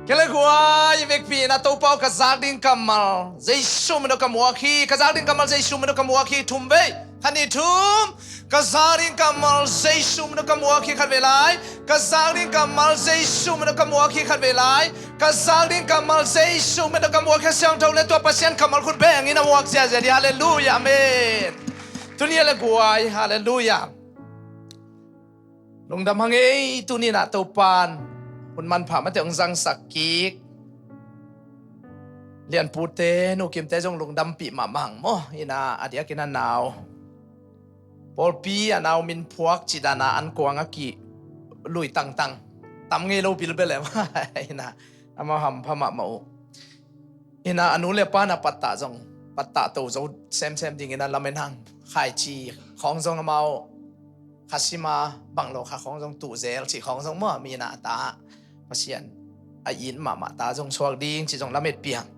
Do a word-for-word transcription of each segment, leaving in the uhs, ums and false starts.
Kei le guai, i vekpi-in ah Topa aw, ka zak ding kammal Jesu min tawh ka muak hi. Ka zak ding kammal Jesu min tawh ka muak hi. Thum vei. Khat, nih, thum. Ka zak ding kammal Jesu min tawh ka muak hi. Khat vei lai. Ka zak ding kammal Jesu min tawh ka muak hi. Khat vei lai. Ka zak ding kammal Jesu min tawh ka muak hi. Siangtho le tua Pasian kammal khut bengin a muak ziazia hi. Halleluiah. Amen. Tuni a le guai. Halleluiah. Lungdam hang ei, tuni-in ah Topa'n hun manpha mate hong zangsak kik. Lianpute, Nukimte zong lungdampih mahmah hang maw. In ah a diakin a nau pawlpi, a nau min phuak cih dan a ankuang a kilui tangtang tam ngei lo bilbel e. In ah amau hampha mahmah uh. In ah a nu le pa'n ah pattah zong, pattah to zo semsem dingin ah lamen hang. Khaici khawng zong amau kha sim a, bang lo kha khawng zong tuh zel cih khawng zong maw, mi in ah a ta Pasian a it mahmah ta zong suak ding cih zong lametpih hang.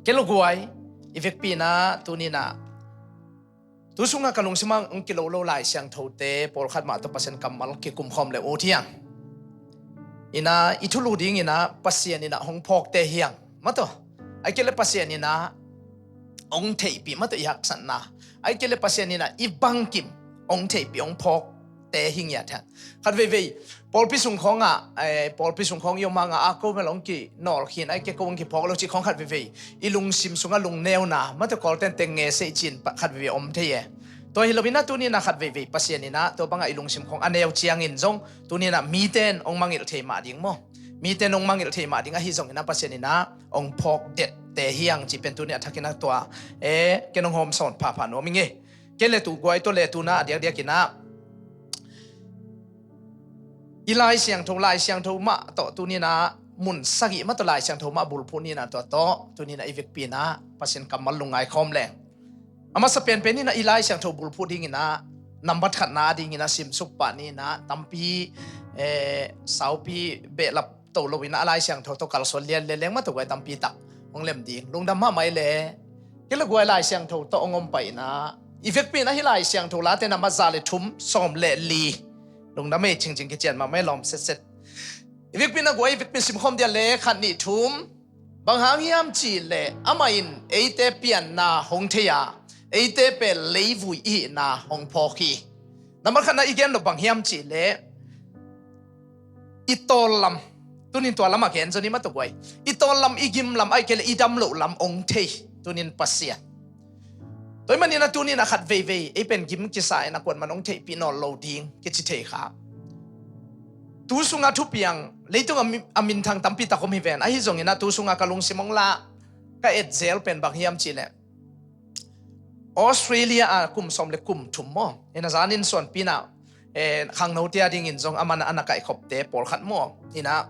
Kei le guai, i vekpi-in ah tuni-in ah tu sungah ka lungsim ah hong kilolo Lai Siangthote pawlkhat mah tawh Pasian kammal kikum khawm le ut hi hang. In ah i thulu dingin ah Pasian in ah hong phawkte hi hang. Mate, ahih kei leh Pasian in ah hong theihpih, mate, i haksatna, ahih kei leh Pasian in ah i bangkim hong theihpih, hong phawkte hi ngiat hi hang. Khat veivei pawlpi sung khawngah, eh, pawlpi sung khawng i om hangah a ko bel hong kinawlkhin, ahih kei ko hong kiphawk lo cih khawng khat veivei i lungsim sungah lungneuna, mate, Kawlte'n teng nge sei cin pa khat veivei om thei e. Tua hi loin ah tuni-in ah khat veivei Pasian in ah tua bangah i lungsim khawng a neu ciangin zong tuni-in ah mite'n hong mangngilh thei mah ding maw. Mite'n hong mangngilh thei mah ding ahi zongin ah Pasian in ah hong phawk dette hi hang cih pen tuni a thakin ah tua, eh, ken hong hawmsawn phapha nuam ing ei. Kei le tu guai, tua le tu-in ah a diakdiakin ah i Lai Siangtho, Lai Siangtho mah tawh tuni-in ah mun sagih mah tawh Lai Siangtho mah bulphuh ni-in ah tua tawh tuni-in ah i vekpi-in ah Pasian kammal lungngai khawm leng. A masa penpen in ah i Lai Siangtho bulphuh dingin ah nambat khatna dingin ah simsuk pah ni-in ah tampi, eh, saupi behlap to loin ah a Lai Siangtho tawh kalsuan lianlian leng, mate, guai, tampi tak hong lem ding. Lungdam mahmah ei le. Kei le guai, Lai Siangtho tawh hong om pah in ah i vekpi-in ah hih Lai Siangtho Late nambat za le thum, sawm le li. Lungdam ei, cingcing kician mahmah ei, lawm setset. I vekpi-in ah guai, i vekpi-in simkhawm dia le, khat, nih, thum. Bang hang hiam cih leh amah in eite pianna hong thei a, eite pen leivui i hihna hong phawk hi. Nambat khatna i gen nop bang hiam cih leh i tawl lam, tuni-in tua lamah gen zaw ni, mate, guai. I tawl lam, i gim lam, ahih kei leh i dam loh lam hong thei tuni-in Pasian. Tua ahih manin ah tuni-in ah khat veivei ei pen gim kisa in ah kuaman hong theihpih nawn lo ding kici thei kha. Tu sungah thupiang, leitungah mi-, a minthang tampi tak om hi ven. Ahi zongin ah tu sungah ka lungsim hong lah, ka et zel pen bang hiam cih leh Australia ah kum sawm le kum thum maw, in ah zanin Suanpi in ah, eh, khangnote a dingin zong aman a na kaihkhopte pawlkhat maw, in ah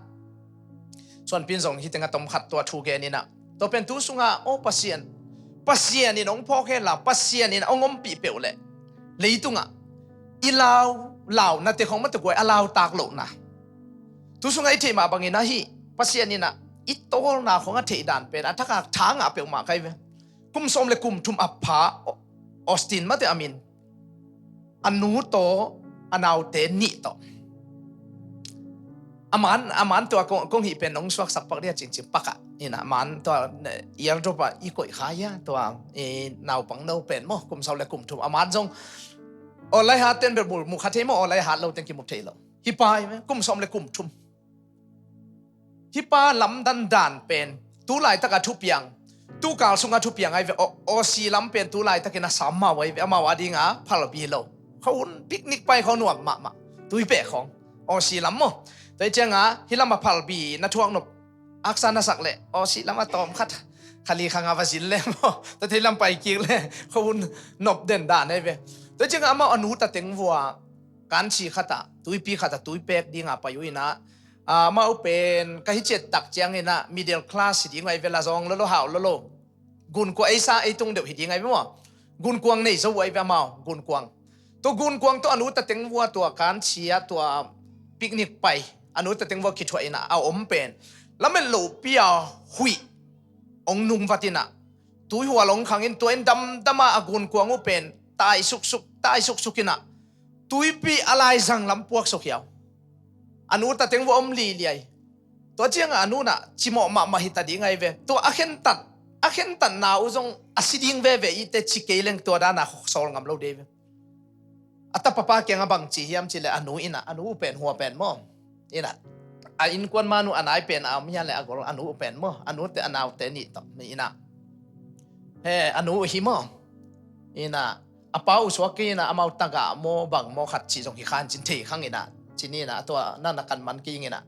Suanpi in zong hih tengah tomkhat tua thu gen in ah, tua pen tu sungah, aw Pasian, Pasian in hong phawk hen la, Pasian in hong ompih peuh leh leitungah i lau, launate khawng, mate, guai, a lautak lohna. Tu sungah i theih mah bangin ah hih Pasian in ah i tawlna khawng a theih dan pen a thak a tha ngah peuhmah ka hi ve. Kum sawm le kum thum a pha, Au-, Austin, mate, a min, a nu tawh a naute nih tawh. A man, a man tua kong, kong hih pen hong suaksak pak dia cingcing pak ah. In ah a man tua, eh, airdrop ah i koih kha hia, tua, eh, naupang no pen maw, kum sawm le kum thum. A man zong online hat ten bel mu, mu kha thei maw, online hat lo ten kimu thei lo. Hih pa hi ve, kum sawm le kum thum. Hih pa lamdang dan pen tu laitak a thupiang, tu kal sungah thupiang ahi ve. Au-, Aussie lam pen tu laitakin a sam mau ahi ve, amau a dingah phalbi lo. Khuahun picnic pai khawng nuam mahmah. Tuipeh khawng, Aussie lam maw. Tua hi ciangah hih lamah phalbi na thuak nop, haksa na sak leh Aussie lamah tawmkhat, kha li kha nga va zin leh maw, tua thei lam pai kik leh khuahun nop den dan ahi ve. Tua hi ciangah amau a nu ta teng vua kanchi khatah, tuipi khatah, tuipek dingah pai uh in ah, ah, amau pen ka hi ciat tak ciangin ah middle class hi ding uh ahi ve, la zawng lolo, hau lolo. Gunkuang, ei sa ei tung deuh hi ding ahi ve maw. Gunkuang nei zo uh ahi ve amau, gunkuang. Tua gunkuang tawh a nu ta teng vua tua kanchi ah tua picnic pai, a nu ta teng vua kithuah in ah a om pen, lamet lohpi a huih hong nungvat in ah, tuihual hong khang in, tua in damdam a, a gunkuang uh pen tai suksuk, tai suksuk in ah, tuipi a laizang lam puak suk hiau. A nu ta teng vua om liliai. Tua ciangah a nu nah cimawh mahmah hita ding ahi ve. Tua a khentat, a khentatna uh zong a si ding veve ihte ci kei leng tua dana sawl ngam lo dei ve. A tapapa kiangah bang ci hiam cileh a nu inah, a nu uh pen hua pen maw? Inah a innkuan man uh a nai pen a om hian le a gol a nu uh pen maw? A nute a naute nih tawh mi inah he a nu uh hi maw? Inah a pa uh suak kei inah amau tagah maw bang maw khat cih zong hi khan cin thei khang inah cin inah tua na na kan man kei inah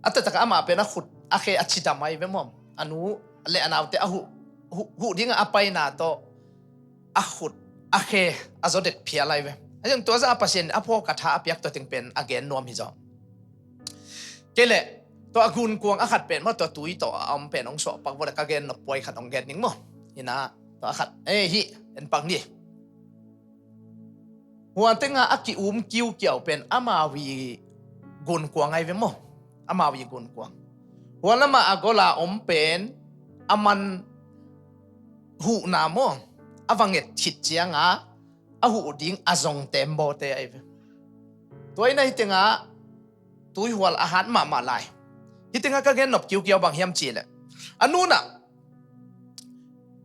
a taktak amah pen a khut a khe a cidam ahi ve maw? A nu le a naute a huh, huh, huh dingah a paina tawh a khut a khe a zaw dek phial ahi ve. A zong tua zah a Pasian a phawk a tha a piak tua ting pen a gen nuam hi zaw. Kei leh tua a gunkuang a khat pen maw tua tui tawh a om pen hong suah pak vawleh ka gen nop puai khat hong gen ning maw? Inah tua a khat ei hih en pak ni. Hua tengah a ki-um kiukiau pen amau i gunkuang ahi ve maw? Amau i gunkuang. Hua lamah a gola om pen a man huhna maw? A va nget khit cianga a huh ding a zong tembawte ahi ve. Tua inah hih tengah tuihual a hat mahmah lai. Hih tengah ka gen nop kiukiau bang hiam cileh a nu nah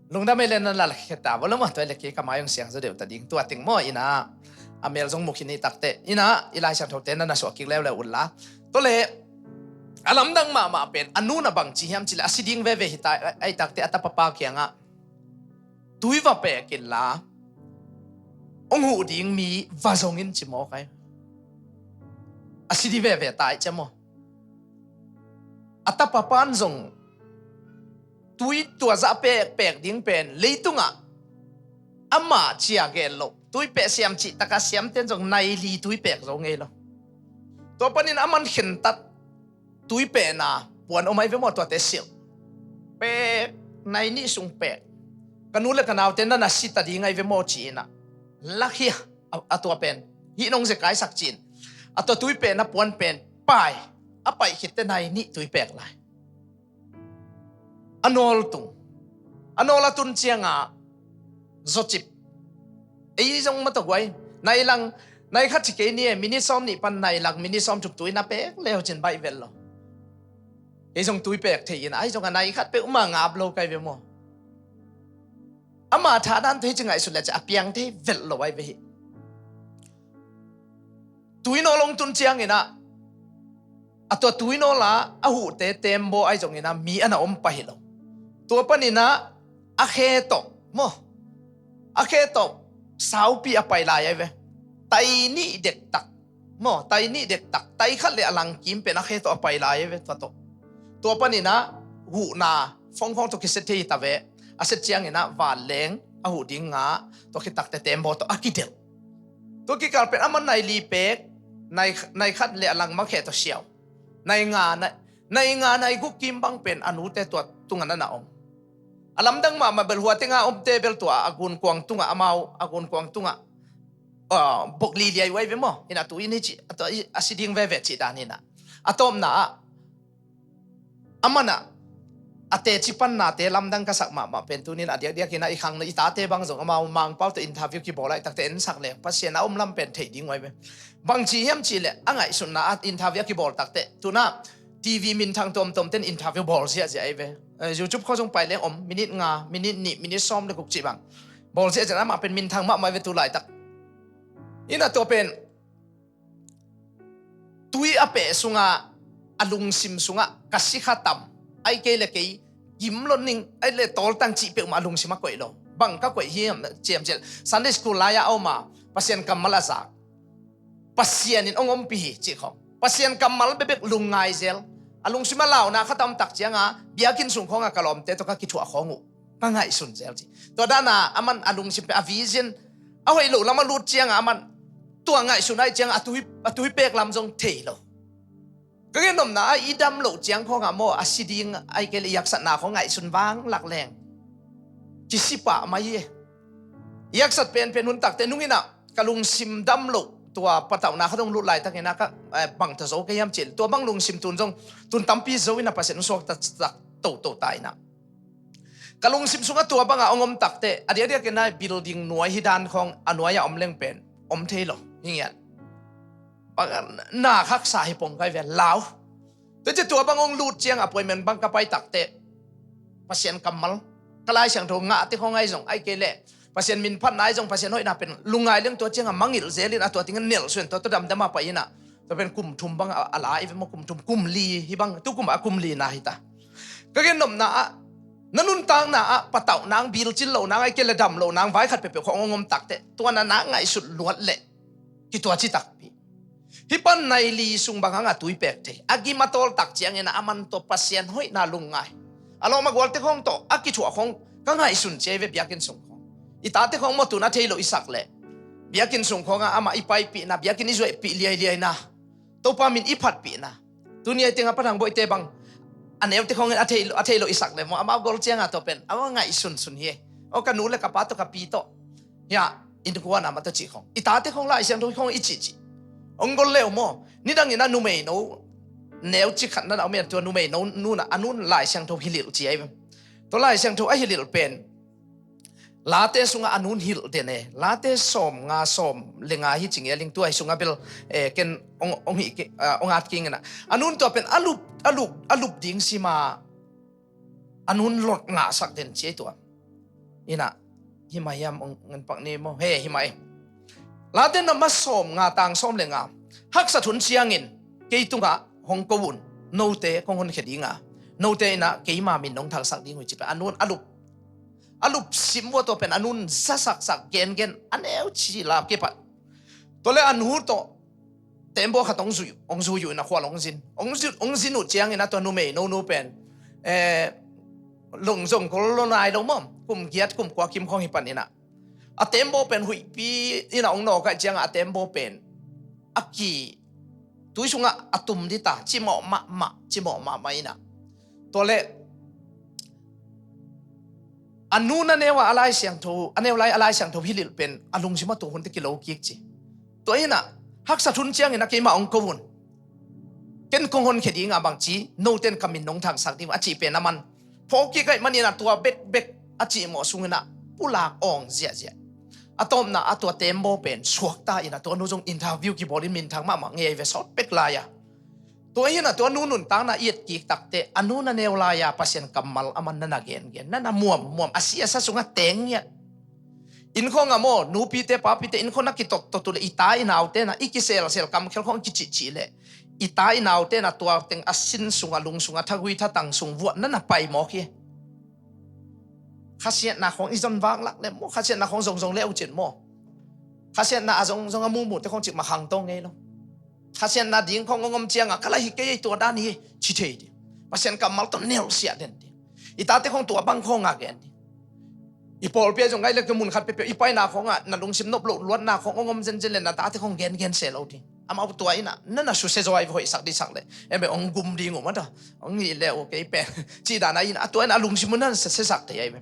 lungdam ei le nan la kheta vo lo maw? Tua ei le kei ka mai hong siang zaw deuh ta ding tua ting maw? Inah a mel zong mukhin i takte inah i Lai Siangthote nan a suah kik leuleu unla. Tua le a lamdang mahmah pen a nu nah bang ci hiam cileh a si ding veve hita i takte a tapapa kiangah tui va pek inla hong huh ding mi va zong in ci mawk ahi. A si ding veve ta i cia maw? A tapapan zong tui tua zah pek pek ding pen leitungah amah cia gen loh tui pek siam cih takah siamten zong nai li tui pek zo ngei lo. Tua panin a man khentat tui pekna puan om ahi ve maw? Tuate silh pek nai nih sung pek ka nu le ka naute nan a si ta ding ahi ve maw ci inah lak hi a, a tua pen hih nong zekaisak cin a tua tui pekna puan pen pai a paih khitte nai nih tui pek lai. A nawl tung. A nawl a tun cianga zawcip. Ei zong mataguai nai lang nai khat ci kei ni e, minit sawm nih pan nai lang minit sawm thum tui na pek leu cin baih vel lo. Ei zong tui pek thei inah ai zong a nai khat pek uma ngap lo kai ve maw? Ama thadan tei ci ngaihsut le ci a piang thei vel lo ai ve hi. Tui nawl hong tun cianginah a tua tui nawla a huhte tembaw ahi zonginah mi a na om pah hi lo. Tua paninah a khe tawh maw, a khe tawh saupi a pai lai ahi ve. Tai nih dektak maw, tai nih dektak, tai khat le a langkim pen a khe tawh a pai lai ahi ve tua tawh. Tua paninah huhna fongkhawng tawh kiset thei hi ta ve. A set cianginah vanleng a huh ding ngah tua khitakte tembaw tawh a kidelh. Tua kikal pen amah nai li pek, nai, nai khat le a langmang khe tawh siau. Nai nga, nai, nai nga, nai guk kim bang pen a nute tua tungah na na om. A lamdang mahmah bel hua tenga omte bel tua a gunkuang tungah amau, a gunkuang tungah, ah, bok liliai uai ve maw? Inah tu in hi cih, a tua i, a si ding veve cih dan inah. A tawpna ah, a manah a teci pannate lamdang ka sak mahmah pen tunin a diakdiakinah i khang i tate bang zong amau Mangpau tawh interview kibawl ah i takte ensak leng Pasian a om lam pen theih ding uai ve. Bangci hiam cihleh a ngaihsutna ah interview a kibawl takte tunah TV minthang tuamtuamten interview bawl ziahziah ahi ve. Eh, YouTube khawng zong pai leng om, minit nga, minit nih, minit sawm le guk cih bang bawl ziahziah amah pen minthang mahmah ahi ve tu laitak. Inah tua pen tui a peh sungah a lungsim sungah ka sikha tam, ai kei le kei gim lo ning, ai le tawltang cih peuhmah a lungsim a koih lo. Bang ka koih hiam ciamcial Sunday school lai-ah a om a Pasian kammal a zak, Pasian in hong ompih hi cih khawng, Pasian kammal bekbek lungngai zel. A lungsim a launa khat a om tak cianga biakinn sung khawngah ka lawmte tawh ka kithuah khawng uh ka ngaihsun zel cih. Tua dana aman a lungsim peh a vision a hoih loh lam a lut cianga aman tua ngaihsun ahi cianga a tui, a tui pek lam zong thei lo. Ka gen nopna ah i dam loh ciang khawngah maw a si ding ai kei le i haksatna khawng ngaihsun vang lak leng kisi pah mai hi. I haksat penpen hun takte nunginah ka lungsim dam loh tua patauhna kha dong lut laitakinah ka, eh, bang ta zo ka hiam cih tua bang lungsim tun zong tun tampi zo inah Pasian hong suakta toto ta inah. Ka lungsim sungah tua bangah hong om takte a diakdiakinah building nuai hi dan khawng a nuai-ah om leng pen om thei lo hi ngiat. Na khaksa hi pong kai ve lau. Tua ciang tua bang hong lut ciang appointment bang ka pai takteh Pasian kammal, ka Lai Siangtho ngahte khong ahi zong, ahih kei leh Pasian min phatna ahi zong, Pasian hoihna pen lungngai leng tua ciangah mangngilh zelin a tua tengah nelh suan, tua tua damdam a pai inah, tua pen kum thum bang a, a la i ve maw, kum thum, kum li hi bang, tu kum a kum lina hi ta. Ka gennopna ah, na nuntakna ah patauh nang, bilcin loh nang, ahih kei leh dam loh nang, vai khat peuhpeuh khong hong om takteh, tua na na ngaihsut luat leh kituaci takpi. Hih pan nai li sung bang hangah tui pek thei, a gim a tawl tak ciangin a man tua Pasian hoihna lungngai. A lawm a gualte khong tawh a kithuah khong ka ngaihsun ci hi ve, biakinn sung khong. I tate khong maw, tu-in a thei loh i sak leh, biakinn sung khongah amah i paipihna, biakinn i zuaihpih liailiaina, Topa min i phatpihna, tuni a tengah Pa Thang Bawi te bang a neute khongin a thei, a thei loh i sak leh maw, amau gol ciangah tua pen amau ngaihsunsun hi. Aw, ka nu leh ka pa tawh, ka pi tawh, hiah innkuan ah mah tawh cih khong, i tate khong Lai Siangtho khong i cihcih, hong gol leh maw, nidangin a numeino, neu ci khat na na om in, tua numeino nu in a nun Lai Siangtho hilh ci hi ve. Tua Lai Siangtho a hilh pen Late sungah a nun hilh den e. Late sawmnga, sawm leh nga hi ci ngei ling, tua hi sungah bel, eh, ken hong, hong hih kei, ah, hong at kei ing inah, a nun tua pen a lup, a lup, a lup ding sim a, a nun lot ngahsak den ci hi tua. Inah, hi mah hiam, hong ngen pak ni maw? He, hi mah e. Late number sawmnga, tang sawm leh nga. Haksat hun ciangin kei tungah hong ko un, note kong honkhia ding a, note inah keima min nong thangsak ding uh hi ci pen a nun a lup, a lup sim uh a, tua pen a nun za saksak, gengen, a neu ci la kipat. Tua leh a nu tawh tembaw khat hong zui, hong zui uh inah khual hong zin. Hong zin, hong zin uh ciangin a tua numeino nu pen, eh, lungzong kol lo nai lo maw, kum giat kum kua kim khong hi pan inah, a tembaw pen huihpi inah hong nawk ahih ciangah a tembaw pen a ki, tui sungah a tum ding ta, cimawh mahmah, cimawh mahmah inah. Tua leh a nu na neu a, a Lai Siangtho, a neu lai a Lai Siangtho hilh pen a lungsim ah tua hun teh kilo kik ci. Tua inah haksat hun ciangin a keima hong ko un, ken kong honkhia ding a, bangci, note'n ka min nong thangsak ding uh a cih pen a man phawk kik ahih manin a tua bekbek a cimawh sung inah pulak awng ziahziah. A tawpna ah tua tembaw pen suakta inah tua nu zong interview kibawlin minthang mahmah ngei hi ve, sawt pek lai a. Tua hi inah tua nu nuntakna i et kik takteh, a nu na neu lai-a Pasian kammal a man na na gengen, na na muammuam, a si a sa sungah teng ngiat. Inn khong ah maw, nupite papite inn khong na kitottot uh leh, i ta i naute na i kiselsel, kamkhel khong kicihcih leh, i ta i naute na tua teng a sin sungah, lung sungah, thagui thatang sung vuah na na pai mawk hi. Khasiatna khong i zon vak lak leh maw, khasiatna khong zongzong leh uh cin maw, khasiatna a zongzong a mumute khong cik mah khangto ngei lo. Khasiatna ding khong hong om ciangah, ka lai hi kei ei, tua dan hi, ci thei ding. Pasian kammal tawh nelsiah den ding. I tate khong tua bang khong a gen ding. I pawlpi ah zong ngai leh ka mun khat peuhpeuh i paina khongah na lungsim nop loh luatna khong hong om zenzen leh na tate khong gengen se lo ding. Amau tua inah na na susia zaw ahi ve, hoihsak ding sak leh. Em be hong gum ding uh mah ta, hong hih leh uh kei pen, cih dan a inah, a tua inah a lungsim uh na na susiasak thei ahi ve.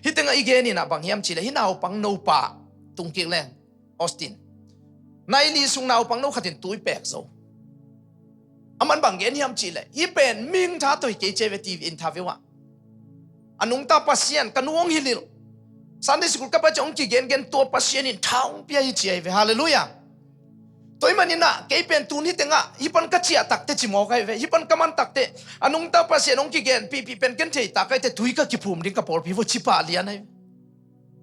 Hih tengah i gen inah bang hiam cih leh, hih naupang nopa tung kik leng, Austin, nai li sung naupang no khat in tui pek zo. A man bang gen hiam cih leh, hih pen mihing tha tawh hi kei ci hi ve, T V interview ah. A nungta Pasian, ka nu hong hilh, Sunday school ka pai ciang hong kigengen, tua Pasian in tha hong pia hi ci hi ve. Halleluiah. Tua ahih manin ah kei pen tun hih tengah hih pan ka ciah takteh cimawk ahi ve. Hih pan ka man takteh a nungta Pasian hong kigenpihpih pen ken thei tak ahih teh tui ka kiphum ding, ka pawlpi vua ci pah lian ahi ve.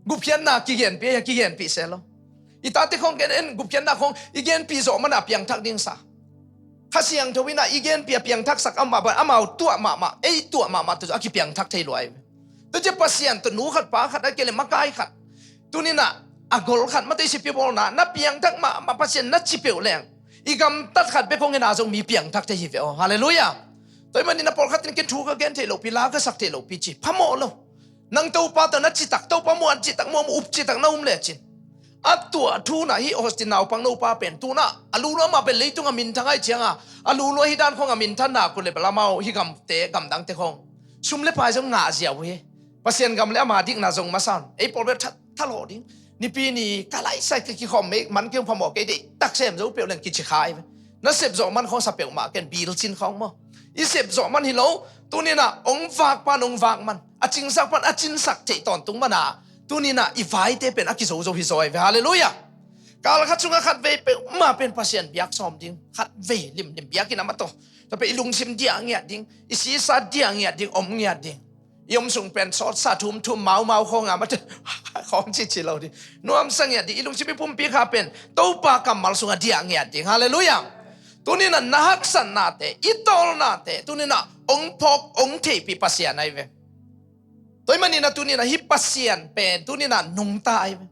Gupkhiatna kigenpih, a kigenpih se lo. I tate khong gen en, gupkhiatna khong i genpih zawh man a piangthak ding sa. Kha Siangtho in ah i genpih a piangthaksak amah bang, amau tuah mahmah, ei tuah mahmah tawh a kipiangthak thei lua hi. Tua ciang Pasian tawh nu khat pa khat, a kei leh makai khat, tuni in ah a gol khat, Mate Sipi bawlna, na piangthak mahmah Pasian na ci peuh leng, i gamtat khat bek hong en a zong mi piangthak thei hi ve aw. Halleluiah. Tua ahih manin ah pawlkhat in ken thu ka gen theih lohpi, la ka sak theih lohpi ci, phamawh lo. Nang Topa tawh na citak, Topa muan citak, muan up citak na um lecin, a tuah thu in ah hih Austin naupang nopa pen tu in ah a lulua mah pen leitung a minthang ahih ciangin, a lulua hih dan khong a minthan nak uh leh bel amau hih gamte, gamdangte khong sum le pai zong ngah ziau uh hi. Pasian gam le ama dikna zong masa un, ei pawl bel tha, thalawh ding. Nipi ni ka laisai ka kikhawm mei man kei, phamawh kei, deihtak sem zo peuh leng kici kha hi ve. Na sep zawh man khong sa peuhmah ken, bilcin khong maw, i sep zawh man hi lo. Tuni in ah hong vak pan hong vak man, a cinsak pan a cinsak theih tawntung man a, tuni in ah i vaite pen a kizozo hi zaw hi ve. Halleluiah. Kal khat sungah khatvei peuhmah pen Pasian biak sawm ding, khatvei limlim biakinn ah mah tawh Tua pen i lungsim diah ngiat ding, i sisa diah ngiat ding, om ngiat ding. I om sung pen sawtsa thumthum maumau khawng a mate khawng cici lo ding. Nuamsa ngiat ding, i lungsim i pumpi kha pen Topa kammal sungah diah ngiat ding. Halleluiah. Tuni-in ah na haksatnate, i tawlnate tuni-in ah ong phawk, ong theihpih Pasian ahi ve. Tua ahih manin ah tuni-in ah hih Pasian pen tuni-in ah nungta ahi ve.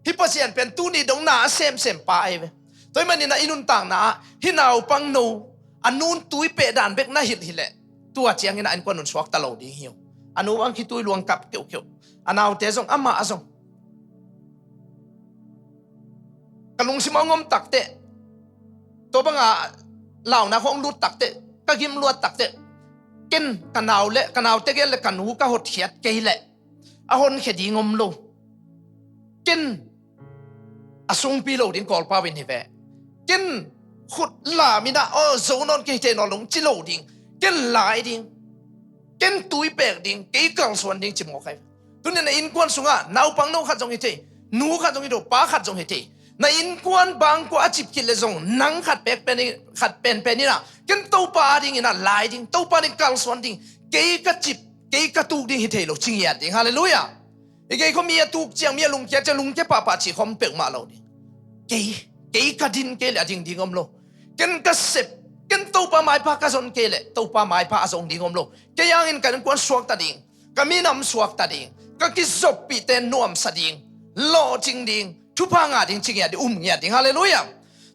Hih Pasian pen tuni dong na a semsem pa ahi ve. Tua ahih manin ah i nuntakna ah hih naupangno a nu'n tui peh dan bek na hilh hi leh, tua ciangin ah innkuan un suakta lo ding hi uh. A nu bang khitui luang kap keuhkeuh, a naute zong, amah zong. Ka lungsim a hong om takteh, tua banga launa khawng lut takteh, ka gim luat takteh, ken ka nau le, ka naute gen le ka nu ka hotkhiat kei leh a honkhia ding om lo. Ken a sungpi lo ding Kawlpau in hi ve. Ken khut lam in ah, aw, zo nawn kei thei nawn lo, ci lo ding. Ken lai ding, ken tui pek ding, kei kalsuan ding, ci mawk ahi. Tuni-in ah innkuan sungah naupangno khat zong hi thei, nu khat zong hi thei, pa khat zong hi thei. Na innkuan bangkua a cip khit leh zong nang khat pek pen, khat penpen in ah, ken Topa adingin ah lai ding, Topa ding kalsuan ding, kei ka cip, kei ka tuk ding hi thei lo, ci ngiat ding. Halleluiah. I gei khawng mi a tuk ciang, mi a lungkia ciang, lungkia pahpah cih khawng peuhmah lo ding. Kei, kei ka din kei leh a ding ding om lo. Ken ka sep, ken Topa maipha ka zon kei leh Topa maipha a zong ding om lo. Kei hangin ka innkuan suakta ding, ka minam suakta ding, ka kizoppihte nuamsa ding, lawhcing ding, thupha ngah ding, ci ngiat ding, um ngiat ding. Halleluiah.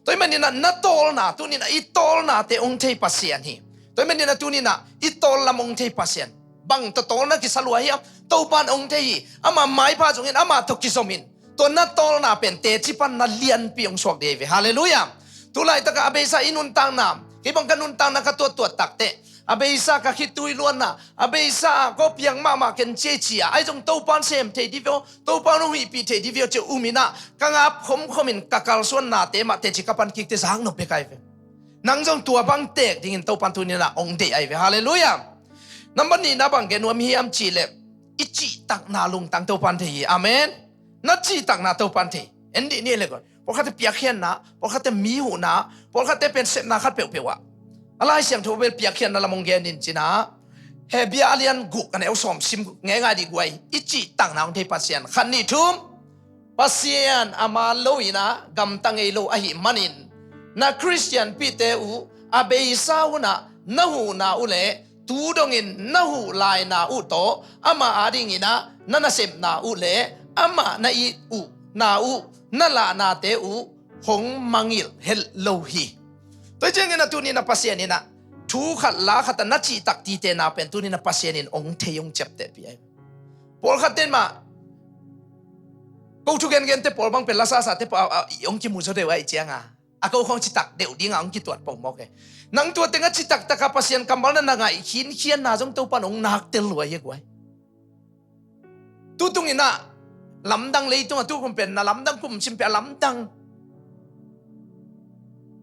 Tua ahih manin ah na tawlna, tuni-in ah i tawlnate ong thei Pasian hi. Tua ahih manin ah tuni-in ah i tawl lam ong thei Pasian. Bang tawh tawlna kisa lua hiam? Topa in ong thei hi. Ama maipha zongin, ama tawh kizom in. Tua na tawlna pen teci pan na lianpi ong suak ding hi ve. Halleluiah. Tu laitakah a beisa i nuntakna, kei bang ka nuntakna ka tuattuat takteh, a beisa ka khitui luanna, a beisa ah kawpiang mahmah ken ci-a, ahi zong Topa in sem thei ding ve aw, Topa in hong hihpih thei ding ve aw ci-a um in ah, ka ngap khomkhom in ka kalsuannate mah teci ka pan kik teh zak nop bek ahi ve. Nang zong tua bang teek dingin Topa in tuni-in ah ong deih ahi ve. Halleluiah. Number nihna bang gen nuam hiam cih leh, i cihtakna lungtang Topa in thei hi. Amen. Na cihtakna Topa in thei. En dih ni le guai. Pawlkhatte piakkhiatna, pawlkhatte mi huhna, pawlkhatte pen sepna khat peuhpeuh ah, a Lai Siangtho bel piakkhiatna lam ong gen in ci-in ah, Hebru a lian guk, a neu sawm sim ngeingai dih guai. I cihtakna ong thei Pasian. Khat, nih, thum. Pasian a man lo in ah gamta ngei lo ahih manin, na Khristianpihte uh a beisa hun ah na huhna uh leh tu dongin na huh laina uh tawh amah adingin ah na nasepna uh leh amah na it uhna uh, na lahnate uh hong mangngilh het lo hi. Tua ciangin ah tuni-in ah Pasian in ah thu khat la khat ah na cihtak titena pen tuni-in ah Pasian in ong thei, ong ciaptehpih ahi. Pawlkhatte in mah, ko thu gengente pawl bang pen la sasate pawl a, a, i ong kimu zaw deuh ahih ciangin a, a ko khawng citak deuh dingin ong kituat pongmawk e. Nang tua teng a citaktak a Pasian kammal na na ngaih khinkhianna zong Topa in ong naktel lua hi a guai. Tutung in ah lamdang, leitung a tukum pen na lamdang, kum sim pen a lamdang,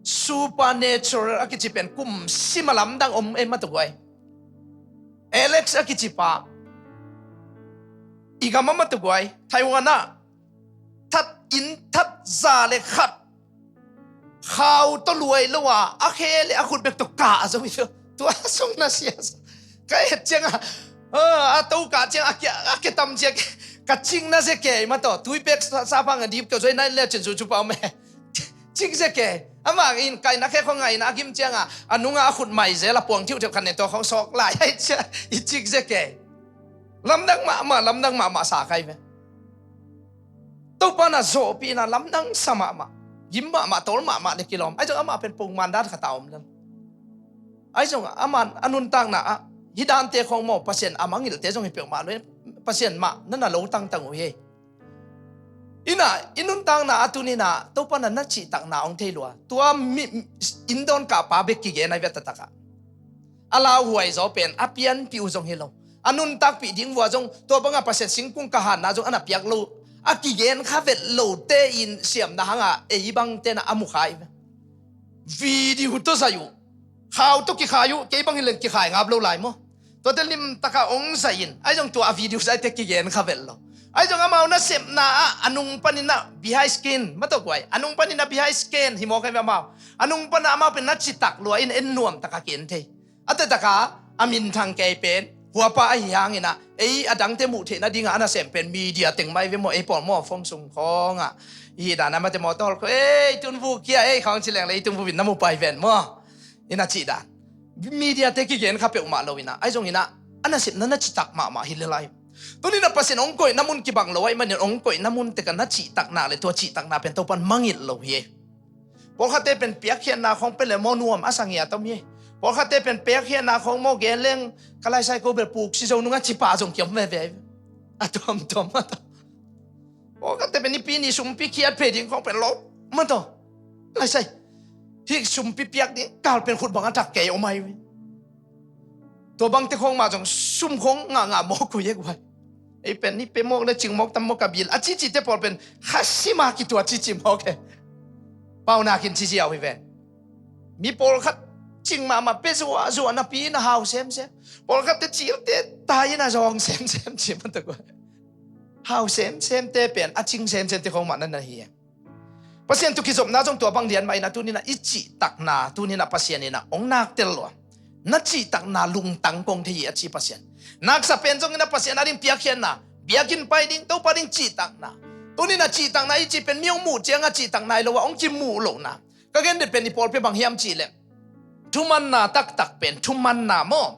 supernatural a kici pen kum sim a lamdang om ei mah tawh guai. Alex a kici pa, i gam a mah tawh guai, Taiwan ah that inn that za le khat khau tawh luai lo a, a khe le a khut bek tawh kah zo hi. Tua sung na sia. Ka et ciangin a, a, a to kah ciangin a kia, a kia tam ciang, ka cing na zia kei mah tawh, tuipek sa, sa phang a dip keu zoi na le cin zu cu pau me. Cing zia kei. Amah in kai na khe khong ngai na a gim ciangin a, a nunga a khut mai zel a puang thiuhthiuh khan nen tawh khong sawk lai. Ai cia, i cing zia kei. Lamdang mahmah, lamdang mahmah sa kai ve. Topa na zawhpihna lamdang sa mahmah, gim mahmah, tawl mahmah le kilawm. Ahi zong amah pen pongman dan khat a om lel. Ahi zong amah a nuntakna ah hih dante khawng maw, Pasian a mangngilhte zong hi peuhmah lo, Pasian mah na na lo tangtang uh hi. Ina, i nuntakna ah tuni-in ah Topa na na cihtakna ong thei lua. Tua mi, inn dawn kah pa bek kigen ahi ve taktak ah. A lauhuai zaw pen a pianpih uh zong hi lo. A nuntakpih ding vua zong tua bangah Pasian singkung ka hanna zong a na piak lo. A kigen kha vet lote in siamna hangah ei bangte na a mu khai ve. Video tawh zaih uh. Khau tawh kikhai uh, kei bang hi leng kikhai ngap lo lai maw. Tuate limtaka ong zaih in, ahi zong tua a video zaihte kigen kha vet lo. Ahi zong amau nasepna ah a nung panin ah behind skin, mataw guai, a nung panin ah behind skin hi mawk ahi ve amau. A nung pan ah amau pen na citak lua in en nuam taka ki en thei. A taktak a a minthang kei pen huapa ahi hangin ah ei a dangte muh theih nading ah a nasem pen media teng mah hi ve maw, ei pawl maw phone sung khawng ah hi dan a mate maw tawh khawng ei tun vuk kia ei khawng ci leng le ei tun vuk in na mu pai ven maw. Ina cih dan. Media te kigen kha peuhmah lo ina. Ahi zong ina a nasepna na citak mahmah hi le lai. Tuni na Pasian hong koihna mun kibang lo ahi manin hong koihna mun teka na cihtakna le tua cihtakna pen Topan mangilh lo hi. Pawlkhatte pen piakkhiatna khawng pen le maw nuam a sangia tom hi. Pawlkhatte pen piakkhiatna khawng maw gen leng ka laisai ko bel puk si zo nunga cipa zong kiom veve. A tuamtuam mataw. Pawlkhatte pen nipi ni sumpi khiat phei ding khawng pen lo mataw. Laisai hih sumpi piak ding kal pen khut bang a thak kei om ahi ve. Tua bangte khawng mah zong sum khawng ngah ngah mawk uh hi e guai. Ei pen ni pe mawk le cing mawk tam mawk a bil a cicite pawl pen khasima kitua cici mawk e. Paunakin cici au hi ve. Mi pawlkhat cing mahmah pe zuahzuah napi na hau semsem. Pawlkhatte cilte tai na zawng semsem ci mataw guai. Hau semsemte pen a cing semsemte khawng mah na na hi e. Pasian tawh kizopna zong tua bang lian mah ina tuni na i cihtakna tuni na Pasian ina hong naktel lua. Na cihtakna lungtang kong thei hi a ci Pasian. Naksa pen zong ina Pasian a ding piakkhiatna biakinn pai ding Topa ding cihtakna. Tuni na cihtakna i cih pen mi hong muh cianga cihtakna hi lo a hong kimuh lohna. Ka gen det pen i pawlpi bang hiam cih leh thumanna taktak pen thumanna maw?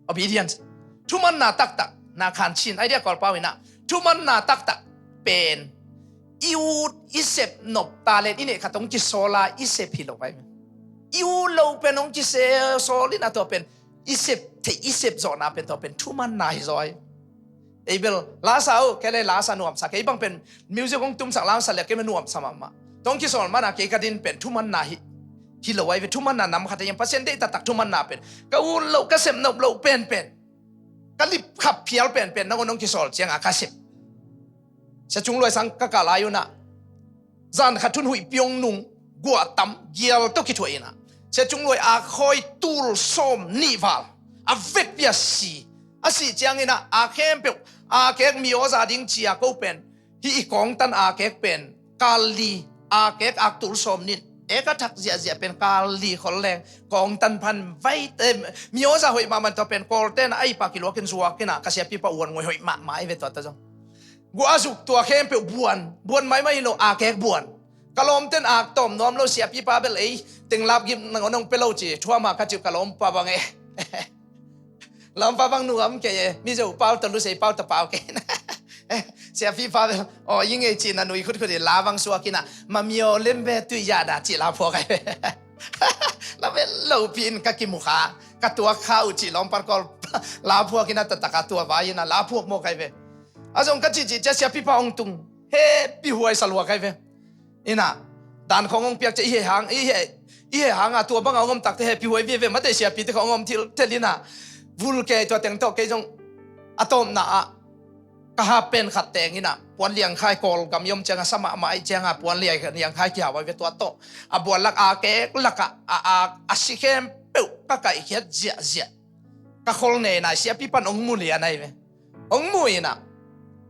Obedience. Thumanna taktak na khan chin idea kawlpau ina thumanna taktak pen i ut i sep nop talent i neih khat hong kisawla i sep hi lo pai. I ut lo pen hong kisawl ina tua pen i sep theih i sep zawhna pen tua pen thumanna hi zaw hi. Ei bel lasa uh kei le lasa nuamsa kei bang pen music hong tumsak lasa le kei ma nuamsa mahmah. Tong kisawl mana kei ka din pen thumanna hi. Hi lo ahi ve thumanna nam khat a hiam Pasian deih taktak thumanna pen ka ut loh ka sep nop loh penpen ka lip khap phial penpen nangawn hong kisawl cianga ka sep. Sia Cung Luai sang ka kah lai unah zan khat thun huih piong nung guah tam gial tawh kithuah inah Sia Cung Luai a khawi tul sawm nih val a vekpi a si. A sih cianginah a khempeuh a kek mi awza ding cia ko pen hih i kawngtan a kek pen kal li a kek ak tul sawm nih ek a thak ziahziah pen kal li khol leng kawngtan phan vai mi awza hoih mahmah tawh pen kawlten a ei pa kiluakin zuakinah ka siapipa uan ngoi hoih mahmah i ve tuata zong. Guah a zuk tua khempeuh buan buan maimai hi lo a kek buan. Ka lawmten ak tawm nuam lo siapipa bel ei tenglap gim nang nong pe lo ci thuama ka ciu ka lawmpa bang e. Lawmpa bang nuam kei e Mizo pau ta lusei pau ta pau kei. Siapipa bel aw i ngei ci na nui khutkhut i la bang suakinah mamio lembe tui yada ci la phuak ai. La bel lopi in ka kimukha ka tuak kha uh ci lawmpa kawl la phuakinah tataka tua vai inah la phuak mawk ai ve. A zong ka cihcih cia siapipa ong tung he pihuai sa luak ai ve. Inah dan khawng hong piak cia i he hang i he i he hanga tua banga hong om takte he pihuai vive mate siapite khawng hong om thil tel inah vul kei tua teng tawh kei zong a tawpna ah ka hap pen khat teng inah puan liangkhai kawlgam i om cianga sa mahmah aih cianga puan liangkhai kihau ai ve tua tawh a buan lak a kek lakah a a a si khempeuh ka kaihkhiat ziahziah ka khol nei nai siapipan hong mu lian ai ve. Hong mu inah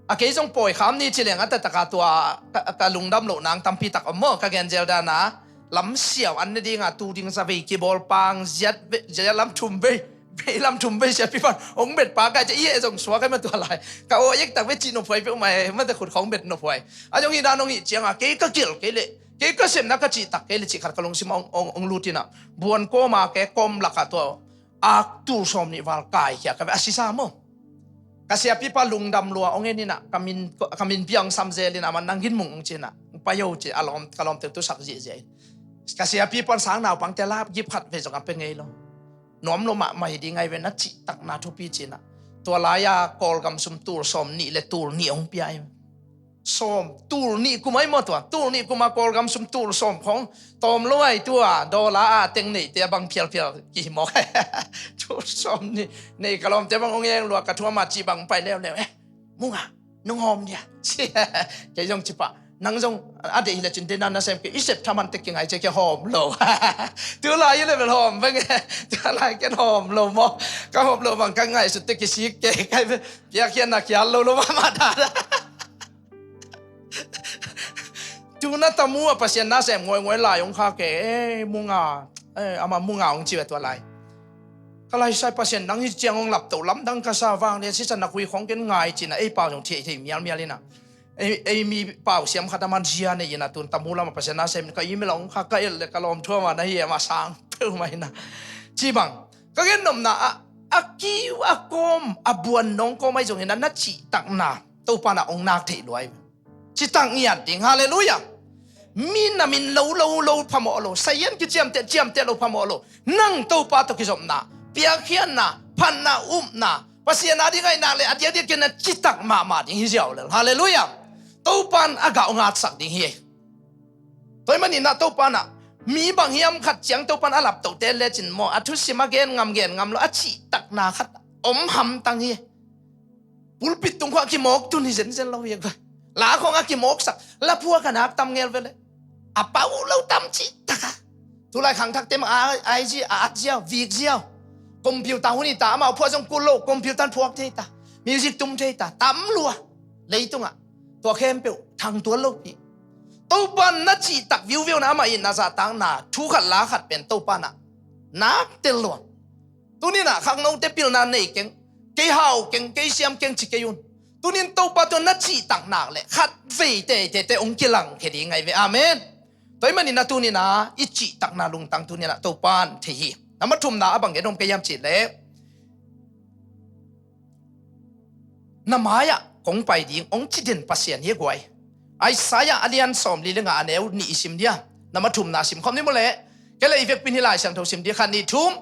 a kei zong pawi kham ni ci leng a tataka tua ka lungdam loh nang tampi tak om maw ka gen zel dana lam siau an ne dinga tu ding sa vei kibawl pang ziat lam thum vei vei lam thum vei siapipan hong bet pa kai cia i heh zong suak ai ma tua lai ka aw ek tak ve cih nophuai peuhmah e mate khut khawng bet nophuai. A zong hi dan hong hih cianga kei ka kilh kei leh kei ka sepna ka cihtak kei leh cih khat ka lungsim hong lut inah buan kawma kek kawm lakah tua ak tul sawm nih val kaikhia ka ve a sisa maw? Ka siapipa lungdam lua hong en inah ka min piang samzel inah man nang ginmung hong ci inah hong pai o ci a lawm ka lawmte tusak ziahziah in ka siapipan sang naupangte lap gip khat ve zong a pe ngei lo. Nuam lo mahmah hi ding ai ve na cihtakna thupi ci inah tua lai-a kawlgam sum tul sawm nih le tul nih hong pia ai ve. Sawm tul nih kum ai maw tua tul nih kuma kawlgam sum tul sawm khawng tawm lo ai tua dawla a teng neite a bang phialphial kihi mawk ai. Tul sawm nih nei ka lawmte bang hong eng lua ka thuama cih bang pai leuleu e. Munga nung hawm nia. Kei zong cipah nang zong a deih hile cinte nan nasem kei i sep thamante kingai cia kia hawm lo. Tulai i level hawm veng e. Tulai ken hawm lo maw ka hawm lo bang ka ngaihsutte kisik kei kai ve. Piakkhiatna kial lo lo mahmah dada. Tuna tamu a Pasian nasem ngawi ngawi lai hong khak e, eh, munga, eh, ama munga hong ci ve tua lai. Ka laisai Pasian nang hi ciang hong lapto lamdang ka sa vang le sisan na kui khong ken ngai cina ei pau zong thei thei mial mial ina. Ei, ei mi pau siam khat a man zia nei ina tun tamu lam a Pasian nasem ka email hong khak ka el le ka lawm thuam a na hi e ma sang peuhmah ina. Ci bang ka gen nopna a, a kiu a kawm a buan nong kawm ahi zongin a na cihtakna Topa na hong nak theih luai. Citak ngiat ding. Halleluiah. Mi na min lo lo lo phamawh lo, sayan kiciamteh ciamteh lo phamawh lo. Nang Topa tawh kizopna, piakkhiatna, phatna, upna, Pasian a ding ngaihnak le a diakdiak kina citak mahmah ding hi ziau lel. Halleluiah. Topa in a gah hong ngatsak ding hi. Tua ahih manin ah Topa in ah mi bang hiam khat ciang Topa in a laptohte lecin maw, a thusim a gen ngam gen ngam lo a cihtakna khat om hamtang hi. Pulpit tung khawng a kimawk tun hi zenzen lo hi a kua. La khawng a kimawksak, la phuak a nak tam ngel vele. A pau lo tam cihtak a. Tulai khangthakte mah a, a, a at ziau, vik ziau. Computer hun hi ta, amau phuak zong kul lo, computer phuak thei ta. Music tum thei ta, tam lua. Leitungah tua khempeuh thangtual lopi. Topa in na cihtak viuviu na amah in na zahtakna thu khat la khat pen Topa in ah nak tel lua. Tunin ah khangnote pilna nei keng, kei hau keng, kei siam keng ci kei un. Tunin Topa tawh na cihtak nak le khat vei teitei te hong kilangkhia ding ahi ve. Amen. Tua ahih manin ah tunin ah i cihtakna lungtang tunin ah Topa in thei hi. Nama thumna a bang gen om kei hiam cih leh na mai-ah kong pai ding hong ci den Pasian hi a guai. Isaiah a lian sawmli le nga a neu nih i sim dia. Nama thumna sim khawm ni maw leh. Kei le i vekpi in hih Lai Siangtho sim dia khat nih thum.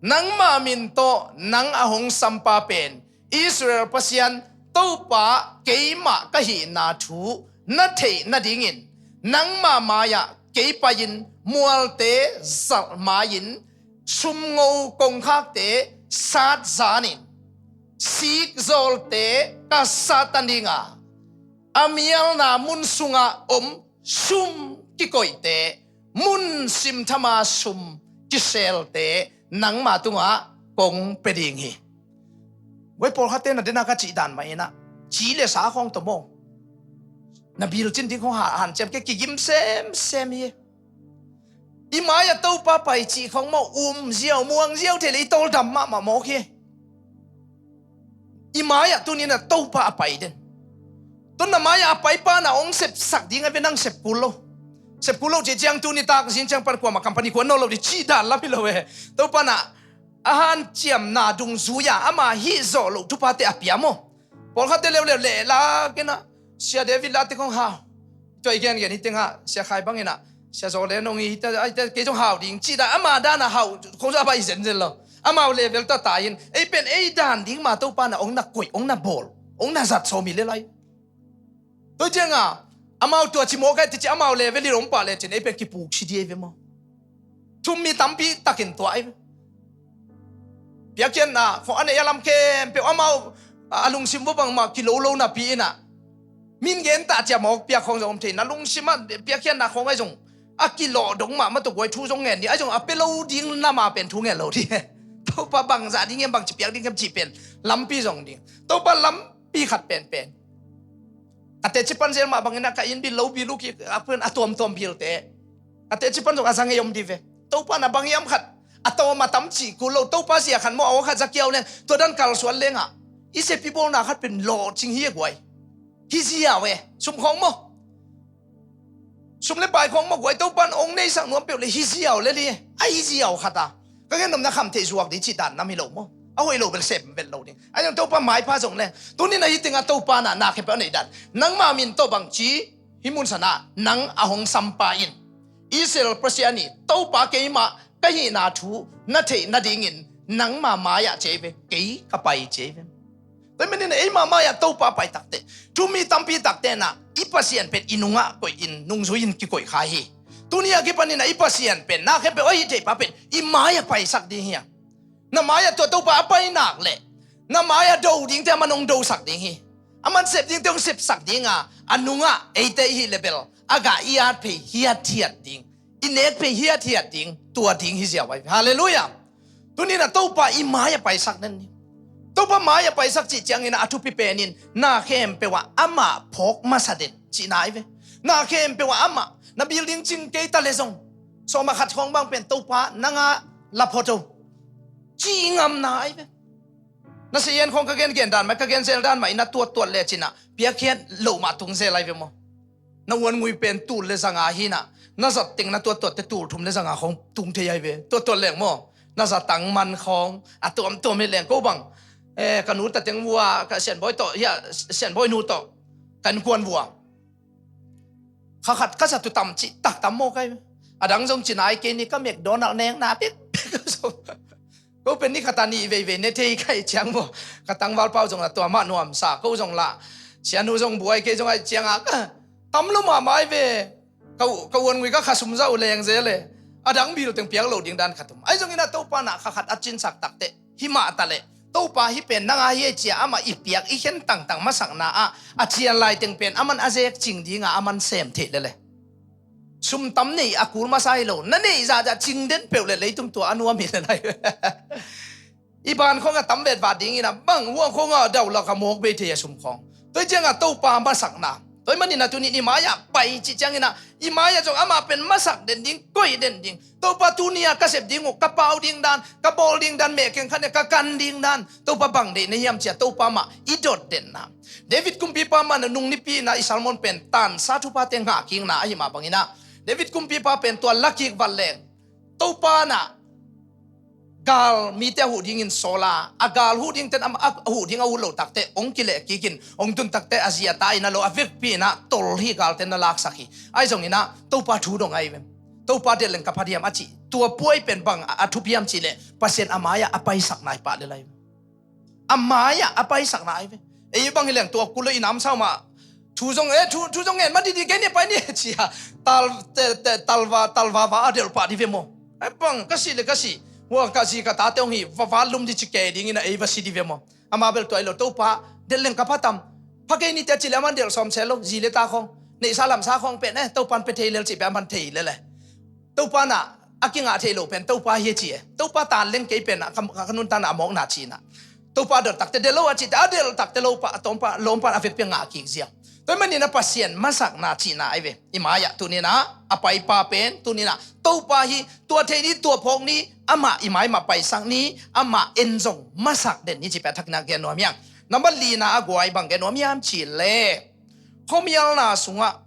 Nangma min tawh nang a hong sampa pen Israel Pasian Topa keimah ka hihna thu na theih nadingin nangma mai-ah kei pai-in mualte zalh mai-in sumngo kongkhakte sat zanin sikzawlte ka satan dinga a mialna mun sungah om sum kikoihte, mun simthama sum kiselte nangma tungah kong pia ding hi. Guai pawlkhatte na dena ka cih dan mah inah ci le sa khawng tawh maw na bilcin ding khawng ha-, hanciam kei kigim semsem hi. I mai-ah Topa pai cih khawng maw um ziau muang ziau thei le i tawldam mahmah mawk hi. I mai-ah tuninah Topa a pai den. Tun na mai-ah a paipa na hong sepsak ding a ve nang sep kul lo. Sep kul lo cih ciang tuni tak zin ciang pan kuamah company kuan nawn lo dih cih dan lam hi lo e. Topa na a hanciamna dungzui-a ama hih zawh loh thupate a pia maw. Pawlkhatte leuleu leh la kenah Sia David late khawng hau. Tua i gengen hi tengah Sia Khai banginah Sia Zawlen hong i hita kei zong hau ding cih dan ama dana hau khawng zong a bai zenzen lo. Amau level tata in ei pen ei dan ding ma Topa na hong na koih hong na bawl hong na zat sawmi le lai. Tua cianga amau tua ci mawk ai tici amau level in hong pah lecin ei pen kipuk si di ei ve maw. Thummi tampi takin tua ai ve. Piakkhiatna khawng a neih a lam khempeuh amau a lungsim vua bangmah kilo lo napi inah min gen tah cia mawk piak khawng zong om thei na lungsim ah piakkhiatna khawng ai zong a kilawh dong mahmah tawh guai thu zong ngen ding ai zong a pia lo ding nama pen thu ngen lo ding. Topa bangzah ding hiam bangci piak ding hiam cih pen lampi zong ding Topa lampi khat penpen. Ka teci pan zel mah bangin a ka inn bil lo bil uh ki a pen a tuamtuam bilte ka teci pan zong a za ngei om di ve. Topa na bang hiam khat a tawm a tam cih kul lo Topa zia khat maw a aw khat za kiau leng tua dan kalsuan lengah i sepi bawlna khat pen lawhcing hi a guai. Hi ziau e sum khawng maw. Sum le pai khawng maw guai Topa in hong neisak nuam peuh le hi ziau le li a hi ziau khat a ka gen nopna kham theih zuak dih cih dan nam hi lo maw. A hoih lo bel sem vet lo ding a zong Topa maipha zong le tunin a hi tengah Topa na na khempeuh a neih dan nangma min tawh bangci hi mun sanah nang a hong sampa in Israel Pasian i Topa keimah ka hihna thu na theih nadingin nangma mai-ah ci ei ve kei ka pai ci ei ve. Tua hi manin ei mahmah ah Topa pai takte thummi tampi takte na i Pasian pen i nungah koih in nungzui in kikoih kha hi. Tuni a kipanin a i Pasian pen na khempeuh a hih theihpa pen i mai-ah paisak ding hi a. Na mai-ah tua Topa a pai nak leh na mai-ah do dingte a man hong dosak ding hi. A man sep dingte hong sepsak dinga a nungah eite i hih le bel a gah i at phei hiathiat ding i nek phei hiathiat ding tua ding hi ziau ai. Halleluiah. Tunin a Topa i mai-ah paisak den ni. Topa mai-ah paisak cih ciangin a thupi penin na khempeuh ah amah phawk masa den cihna ai ve. Na khempeuh ah amah na building cing kei ta le zong, sawm ah khat khawng bang pen Topa nang a la phot o, ci ngamna ai ve. Na sian khawng ka gengen dan mah, ka genzel dan mah i na tuattuat le cinah piakkhiat loh mah tung zel ai ve maw? Na uan ngui pen tul le zanga hinah, na zat teng na tuattuatte tul thum le zanga khawng tung thei ai ve. Tuattuat leng maw? Na zatang man khawng a tuamtuam hi leng ko bang, eh, ka nu ta teng vua, ka sianbawi tawh, hia, sianbawi nu tawh kan kuan vua. Kha khat ka zat uh tam cih tak tam maw kai. A dang zong ci nai kei ni, ka McDonald nengna bekbek zong. Ko pen ni khat a nih veivei ne thei kai ciang maw? Ka tangval pau zong la tua mah nuamsa, ko zong la sianu zong buai kei zong ai cianga ka tam lo mahmah ai ve. Ka u-, ka uan ngui ka kha sum zah uh leng zel e. A dang bil teng piak lo ding dan khat um. Ai zongin a Topa na kha khat a cinsak takte hi mah ta leh, Topa hih pen nang a hi ei cia amah i piak i khen tangtang masakna ah a cian lai teng pen aman a zek cing dinga aman sem theih lele. Sum tam nei a kul masa hi lo, na neih zahzah cing den peuh le leitung tua a nuam hi le lai. I ban khawng a tam vetvat dingin a bang huang khawng a dauh lak a mawk bei thei a sum khawng. Tua hi ciangah Topa masakna, tua hi manin a tunin i mai-ah pai cih ciangin a, i mai-ah zong amah pen masak den ding, koih den ding. Topa tuni a ka sep ding uh, ka pau ding dan, ka bawl ding dan, mehkeng khat nia ka kan ding dan, Topa bang deih na hiam cia Topa mah i dot denna. David kumpipa mah na nung nipi na i Salmon pen tansa thupate ngah kikna ahi mah bangin a, David kumpipa pen tua la kik vat leng Topa na gal mite a huh dingin sawl a, a gal huh dingten a, a huh ding a huh loh takte hong kileh kikin hong tun takte a zi a ta in a lo a vekpi in a tol hi, galte na laksak hi. Ahi zongin a Topa thu dong ahi ve. Topa delh leng ka pha diam a cih tua puai pen bang a, a thupiam cih leh Pasian a mai-ah a paisak nai pah lel ahi ve. A mai-ah a paisak nai ve. Ei bang hi leng tua kul lo i namsau mah thu zong, eh, thu, thu zong ngen ma didi kei ni pai ni cia. Tal, te, te, talva, talva va a delh pah di ve maw? Ai bang ka si le ka si. Hua ka zi ka tate hong hi vava lum di ci kei dingin a ei va si di ve maw? Ama bel tua i lo Topa delh leng ka pha tam. Pha kei ni tia ci le aman delh sawm se lo, zi le ta khawng, neihsa lamsa khawng pen, eh, Topan pe thei lel ci pe aman thei lel e. Topa na a kingah theih loh pen Topa hi a ci e. Topa tan leng kei pen a ka, ka nuntakna a mawkna cihna. Topa dot takte delh lo a cihte a delh takte lo pa, a tawmpa, lawmpa a vekpi a ngah kik ziau. Tua hi manin a Pasian masakna cihna ahi ve. I mai-ah tunin a, a paipa pen tunin a Topa hi, tua thei ni, tua phawk ni, amah i mai mah paisak ni, amah en zong masak den ni ci pe a thakna gen nuam hiam. Nambat lina a guai bang gen nuam hiam cih leh khuamialna sungah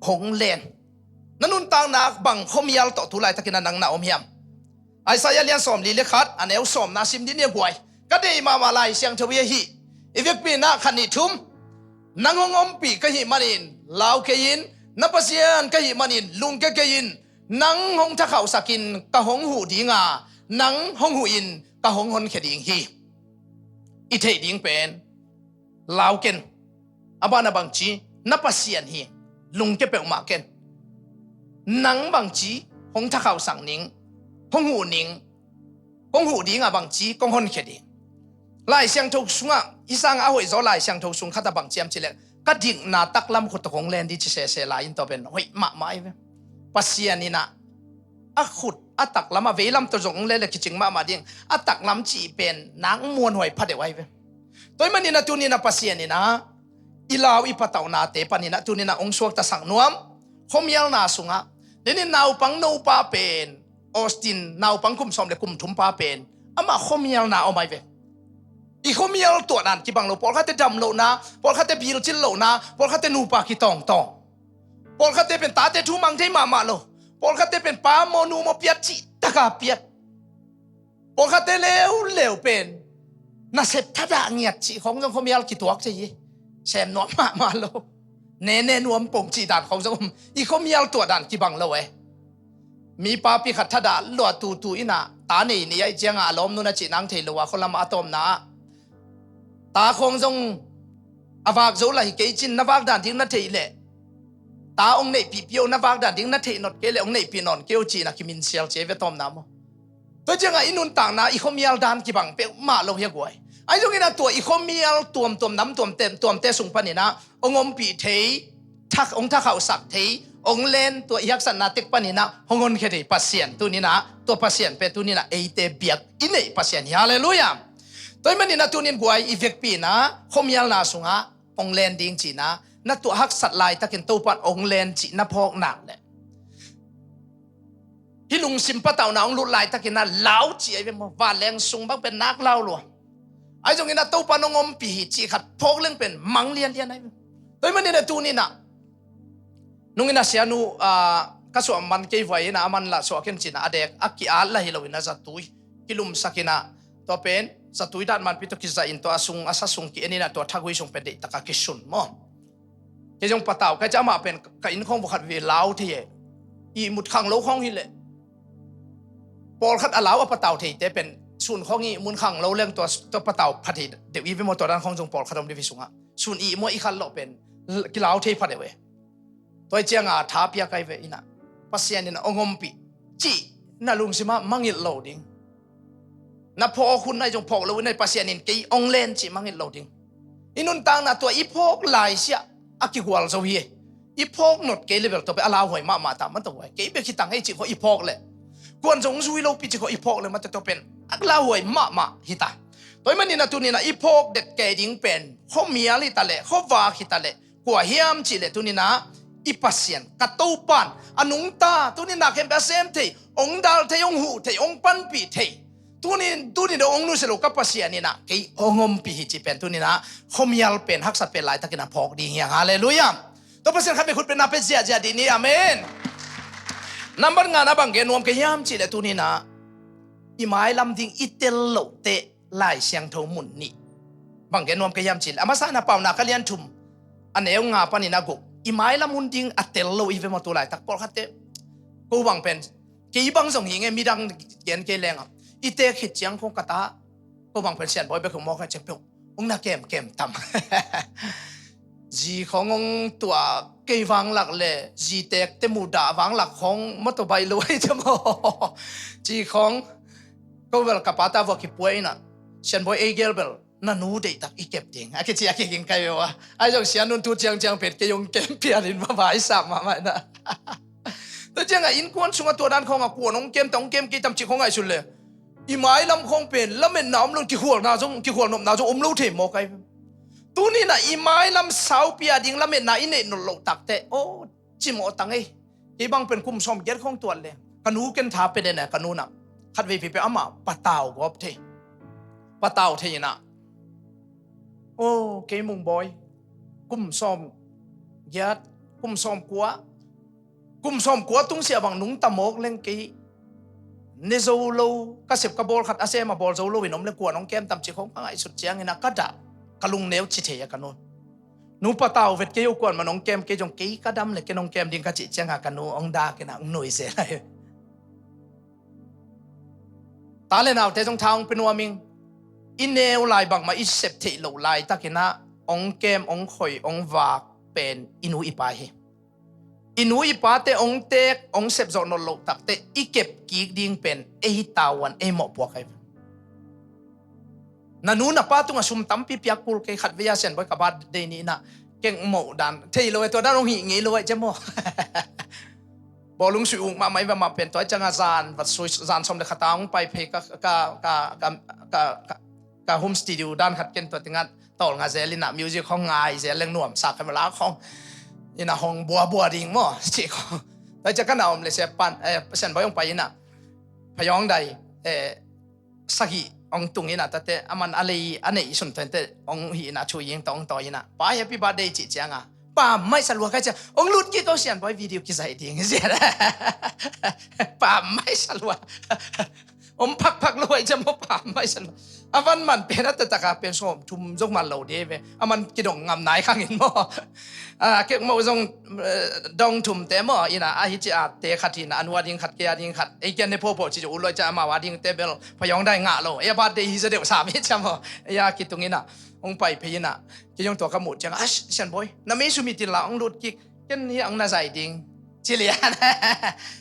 hong len. Na nuntakna bang khuamial tawh tu laitakin a nang na om hiam? Isaiah lian sawmli le khat a neu sawmna sim dih ni a guai. Ka deih mahmah Lai Siangtho hi ahi. I vekpi in a khat nih thum. Nang hong ompih ka hih manin lau kei in, na Pasian ka hih manin lungkia kei in. Nang hong thakhauhsakin ka hong huh dinga, nang hong huhin ka hong honkhia ding hi. I theih ding pen lau ken. A ban a bangci, na Pasian hi, lungkia peuhmah ken. Nang bangci hong thakhauhsak ning, hong huh ning, kong huh dinga bangci kong honkhia ding. Lai Siangtho sungah i sangah a hoihzaw Lai Siangtho sung khatah bang ciam cileh, ka dikna taklam khut tawh kong len dih ci sese lai in tua pen hoih mahmah ahi ve. Pasian in a, a khut a taklam a veilam tawh zong hong len le kicing mahmah ding. A taklam cih pen nang muanhuai phadeuh ahi ve. Tua hi manin a tunin a Pasian in a i lau i patauhnate panin a tunin a hong suaktasak nuam. Khuamialna sungah, denin naupang nopa pen Austin naupang kum sawm le kum thum pa pen amah khuamialna om ahi ve. I khuamial tuahdan kibang lo, pawlkhatte dam lohna, pawlkhatte bilcil lohna, pawlkhatte nupa kitawngtawng, pawlkhatte pen tate thu mang thei mahmah lo, pawlkhatte pen pa maw nu maw piat cih taka piat. Pawlkhatte leuleu pen nasep thadah ngiat cih khawng zong khuamial kituak thei hi. Sem nuam mahmah lo. Nene nuam pong cih dan khawng zong om. I khuamial tuahdan kibang lo e. Mi papi khat thadah lua tutu in a ta nei nei ahi cianga a lawmnu na cih nang thei lo a khualam a tawmna ah ta khawng zong a vak zo lah hi kei cin na vak dan ding na theih leh ta hong neihpih pio, na vak dan ding na theih nop kei leh hong neihpih nawn kei o cih na kiminsial cia ve tawmna maw? Tua ciangah i nuntakna i khuamial dan kibang peuhmah lo hi a guai. Ahi zongin a tua i khuamial tuamtuam nam tuamte, tuamte sung panin a hong ompih thei, thak, hong thakhauhsak thei, hong len tua i haksatna tek panin a hong honkhia thei Pasian tunin a, tua Pasian pen tunin a eite biak i neih Pasian hi. Halleluiah. Tua hi manin a tunin guai i vekpi in a khuamialna sungah hong len ding cihna na tuah haksat laitakin Topan ong len cih na phawk nak leh, hih lungsim patauhna ong lut laitakin a lau cih ahi ve maw. Vanleng sung bang pen nak lau lua. Ahi zongin a Topan ong ompih hi cih khat phawk leng pen mang lianlian ahi ve. Tua ahih manin a tuni-in ah nungin a sianu, ah, ka suah man kei vai in ah, aman lah suah ken ci-in ah, a dek a ki-at lah hi loin a zatui kilumsak in ah, tua pen zatui dan manpi tawh kizah in tua a sung, a sa sung ki-en in ah, tua thagui sung pen deihtak a kisun maw. Kei zong patau ka hih ciang amah pen ka inn khawng vua khat vei lau thei e. Ihmut khanglo khawng hi leh, pawlkhat a lau a patau theite pen sun khawng ihmun khanglo leng tua, tua patau pha thei deuh hi ve maw. Tua dan khawng zong pawlkhat om deuh hi sungah sun ihmu a i khat lawh pen kilau thei pha deuh e. Tua ahih ciangin a tha pia ka hi ve in ah, Pasian in ah ong ompih cih na lungsim ah mangngilh lo ding. Na phawk hun ahi zong phawk lo hun ahi, Pasian in kei ong len cih mangngilh lo ding. I nuntakna tua i phawk laisiah a kigual zo hi. I phawk not kei leh bel tua pen a lauhuai mahmah ta, mah tua huai kei bek hi ta ngei cih khawng i phawk leh, kuan zong zui lopi cih khawng i phawk leh, mah tua pen a lauhuai mahmah hi ta. Tua ahih manin a tuni-in ah i phawk det kei ding pen khuamial hi ta leh, khuavak hi ta leh, kua hiam cih leh tuni-in ah i Pasian ka Topan a nungta, tuni-in ah khempeuh a sem thei, ong dal thei, ong huh thei, ong panpih thei, tuni, tuni dong ong nusia lo ka Pasian in ah kei ong ompih hi cih pen tuni-in ah khuamial pen, haksat pen laitakin a phawk ding hi hang. Halleluiah. Tua Pasian khat vei khut pen na pia ziahziah dih ni. Amen. Nambat nga-na bang gen nuam ka hiam cih leh tuni-in ah i mailam ding i tel loh teh Lai Siangtho mun nih. Bang gen nuam ka hiam cih leh, a masa-in a Paunak a lian thum, a neu nga panin a guk, i mailam hun ding a tel lo hi ve maw. Tu laitak pawlkhatte ko bang pen, kei bang zong hi nge, midang gen kei leng a, i teek khit ciang khawng ka ta, ko bang pen Sianbawi bek hi maw ka ciang peuh ong na kemkem tam. Zi khawng ong tuah kei vanglak leh zi teekte muhdah vanglak khawng motorbike lo ahi ciang maw. Zi khawng ko bel ka pa ta vua kipua in ah, Sianbawi, ei gel bel na nu deihtak i kep ding, a kici a kiging ka hi ve ua. Ahi zong sianun tu ciangciang pen kei ong kem pian in mah, vai sam mahmah in ah. Tua ciangah innkuan sungah tua dan khawngah kuan ong kem ta, ong kem kei tam cih khawng ngaihsun leh, i mailam khawng pen lametna om lo, kikhualna zong, kikhual nopna zong om lo thei maw ka hi. Tuni-in ah i mailam saupi a ding lametna i neih nolh loh takteh, aw, cimawh ta ngei. Kei bang pen kum sawmgiat khawng tuat leh ka nu ken tha pia den a, ka nu in ah khat veipi pen amah patau gawp thei, patau thei in ah, aw, kei Mungbawi, kum sawmgiat, kum sawmkua, kum sawmkua tungsiah bang nungta mawk leng kei ne zo lo, ka sep ka bawl khat a sem a bawl zo loin om leng kuan ong kem tam cih khawng ka ngaihsut ciangin ah ka dah, ka lungneu ci thei a ka nu. Nu, patau vet kei o, kuan man ong kem kei zong, kei ka dam leh ken ong kem ding ka cih ciangah ka nu ong dak in ah ong nui zel lai. Ta leh naute zong tha ong pia nuam ing. I neu lai bangmah i sep theih loh laitakin ah ong kem, ong khoi, ong vak pen i nu i pa hi. I nu i pate ong teek, ong sep zawh nolh loh takteh i kep kik ding pen ei tavuan, ei mawhpuak ahi. Na nu na pa tungah sum tampi piak kul kei. Khat vei a Sianbawi ka birthday ni in ah kek moh dan thei lo e, tua dan ong hih ngei lo ahi ciang maw. Bawlung sui uk mahmah i va mah pen, tua ciangah zan va sui, zan sawm leh khat a ong pai phei ka, ka, ka, ka, ka, ka, ka home studio dan khat ken tua tengah tawlnga zel in ah music khawng ngai zel leng nuamsa kha mah, la khawng in ah hong buabua ding maw, cih khawng. Tua ciang ka na om leh Sia Pan, eh, Sianbawi ong pai in ah, Phayawng Dai, eh, sagih ong tung in ah, tate aman a lei a neih sun tuan teh ong hih in ah, Thu Ying tawh ong tawi in ah, "Pa, happy birthday," cih ciangah, "Pa, maisa lua," ka hi ciang, "Ong lut kik o, Sianbawi video kizaih ding," ci a. Pa, maisa lua. Om phakphak lo ahi ciang maw, pa, maisa lua. A van man pen a taktak a pen sawmthum zong man lo ding ve. A man kidong ngam nai khang in maw. A, kek moh zong, eh, dong thumte maw, in ah, a hi ci a te khat hi in ah, a nu a ding khat, kei a ding khat. Ei kian ne phopoh ci zong u lua ciang, amau a dingte bel Phayawng Dai ngah lo. Ei a birthday hi zaw deuh sam hi ciang maw. Ei a kitung in ah, ong pai phei in ah, kei zong tua ka muh ciang, "Ah, Sianbawi, na mei sum it in la, ong lut kik. Ken hi ang na zaih ding," ci lian.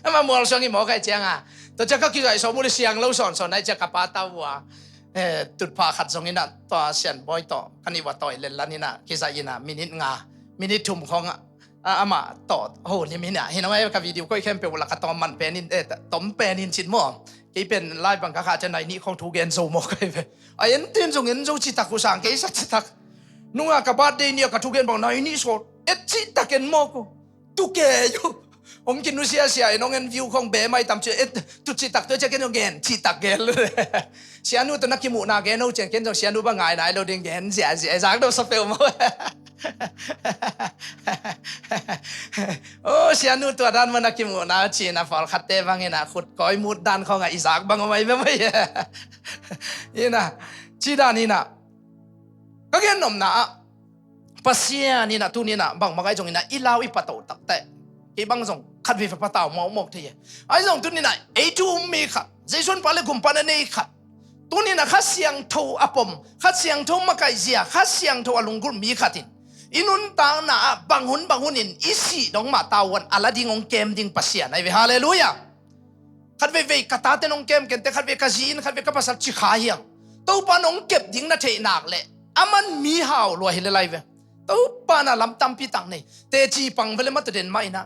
Amah mualsuang hi maw ka hi ciangah. Tua ciang ka kizaih sawm uh leh siang lo sawnsawn ahi ciang ka pa ta vua, eh, tutphah khat zong in ah, tua Sianbawi tawh ka nih vua tawi lenlan in ah, kizaih in ah, minit nga, minit thum khawng ah, a, amah tawh ho lim in ah, hi na mai ka video koih khempeuh uh la ka tawm man pen in, eh, tom pen in cin maw. Kei pen lai bang ka khah ciang nai nih khawng thu gen zo maw ka hi ve. A en ten zong en zo citak uh sang kei sa citak. Nungah ka birthday ni-ah ka thugen bang nai nih sawt Et cihtak en mawk uh. Tu kei uh. Hong kinusia sia in hong en view khong be mai tam ci. Et tu cihtak tu cia ken hong gen cihtak gen. Sianu tu na kimuhna gen uh cian ken zong sianu bang ngai nai lo ding gen zia zia zak do sa peuh maw. Oh, sianu tua dan mana kimuhna cina pawlkhatte bangin ah khut kawi mut dan khong ah i zak bang a mai bia mai. Ina ci dan ina ka gen nomna ah Pasian ina tuni ina bangmah ai zong ina i lau i patau takte kei bang zong khat vei patau mawkmawk thei e. Ai zong tuni ina ei thu um mi khat, Jesuh pa le gumpa na nei khat, tuni ina Kha Siangtho a pom, Kha Siangtho makaih zia, Kha Siangtho a lunggulh mi khat in i nuntakna ah bang hun bang hun in i sih dong mah tavuan a la ding hong kem ding Pasian ai ve. Halleluiah. Khat veivei ka tate nong kem kente, khat vei ka zi in, khat vei ka pasal ci kha hiang. Topa nong kep ding na theih nak leh a man mi hau lua hi le lai ve. Topa na lam tampi tak nei. Teci pang vele mata den mah ina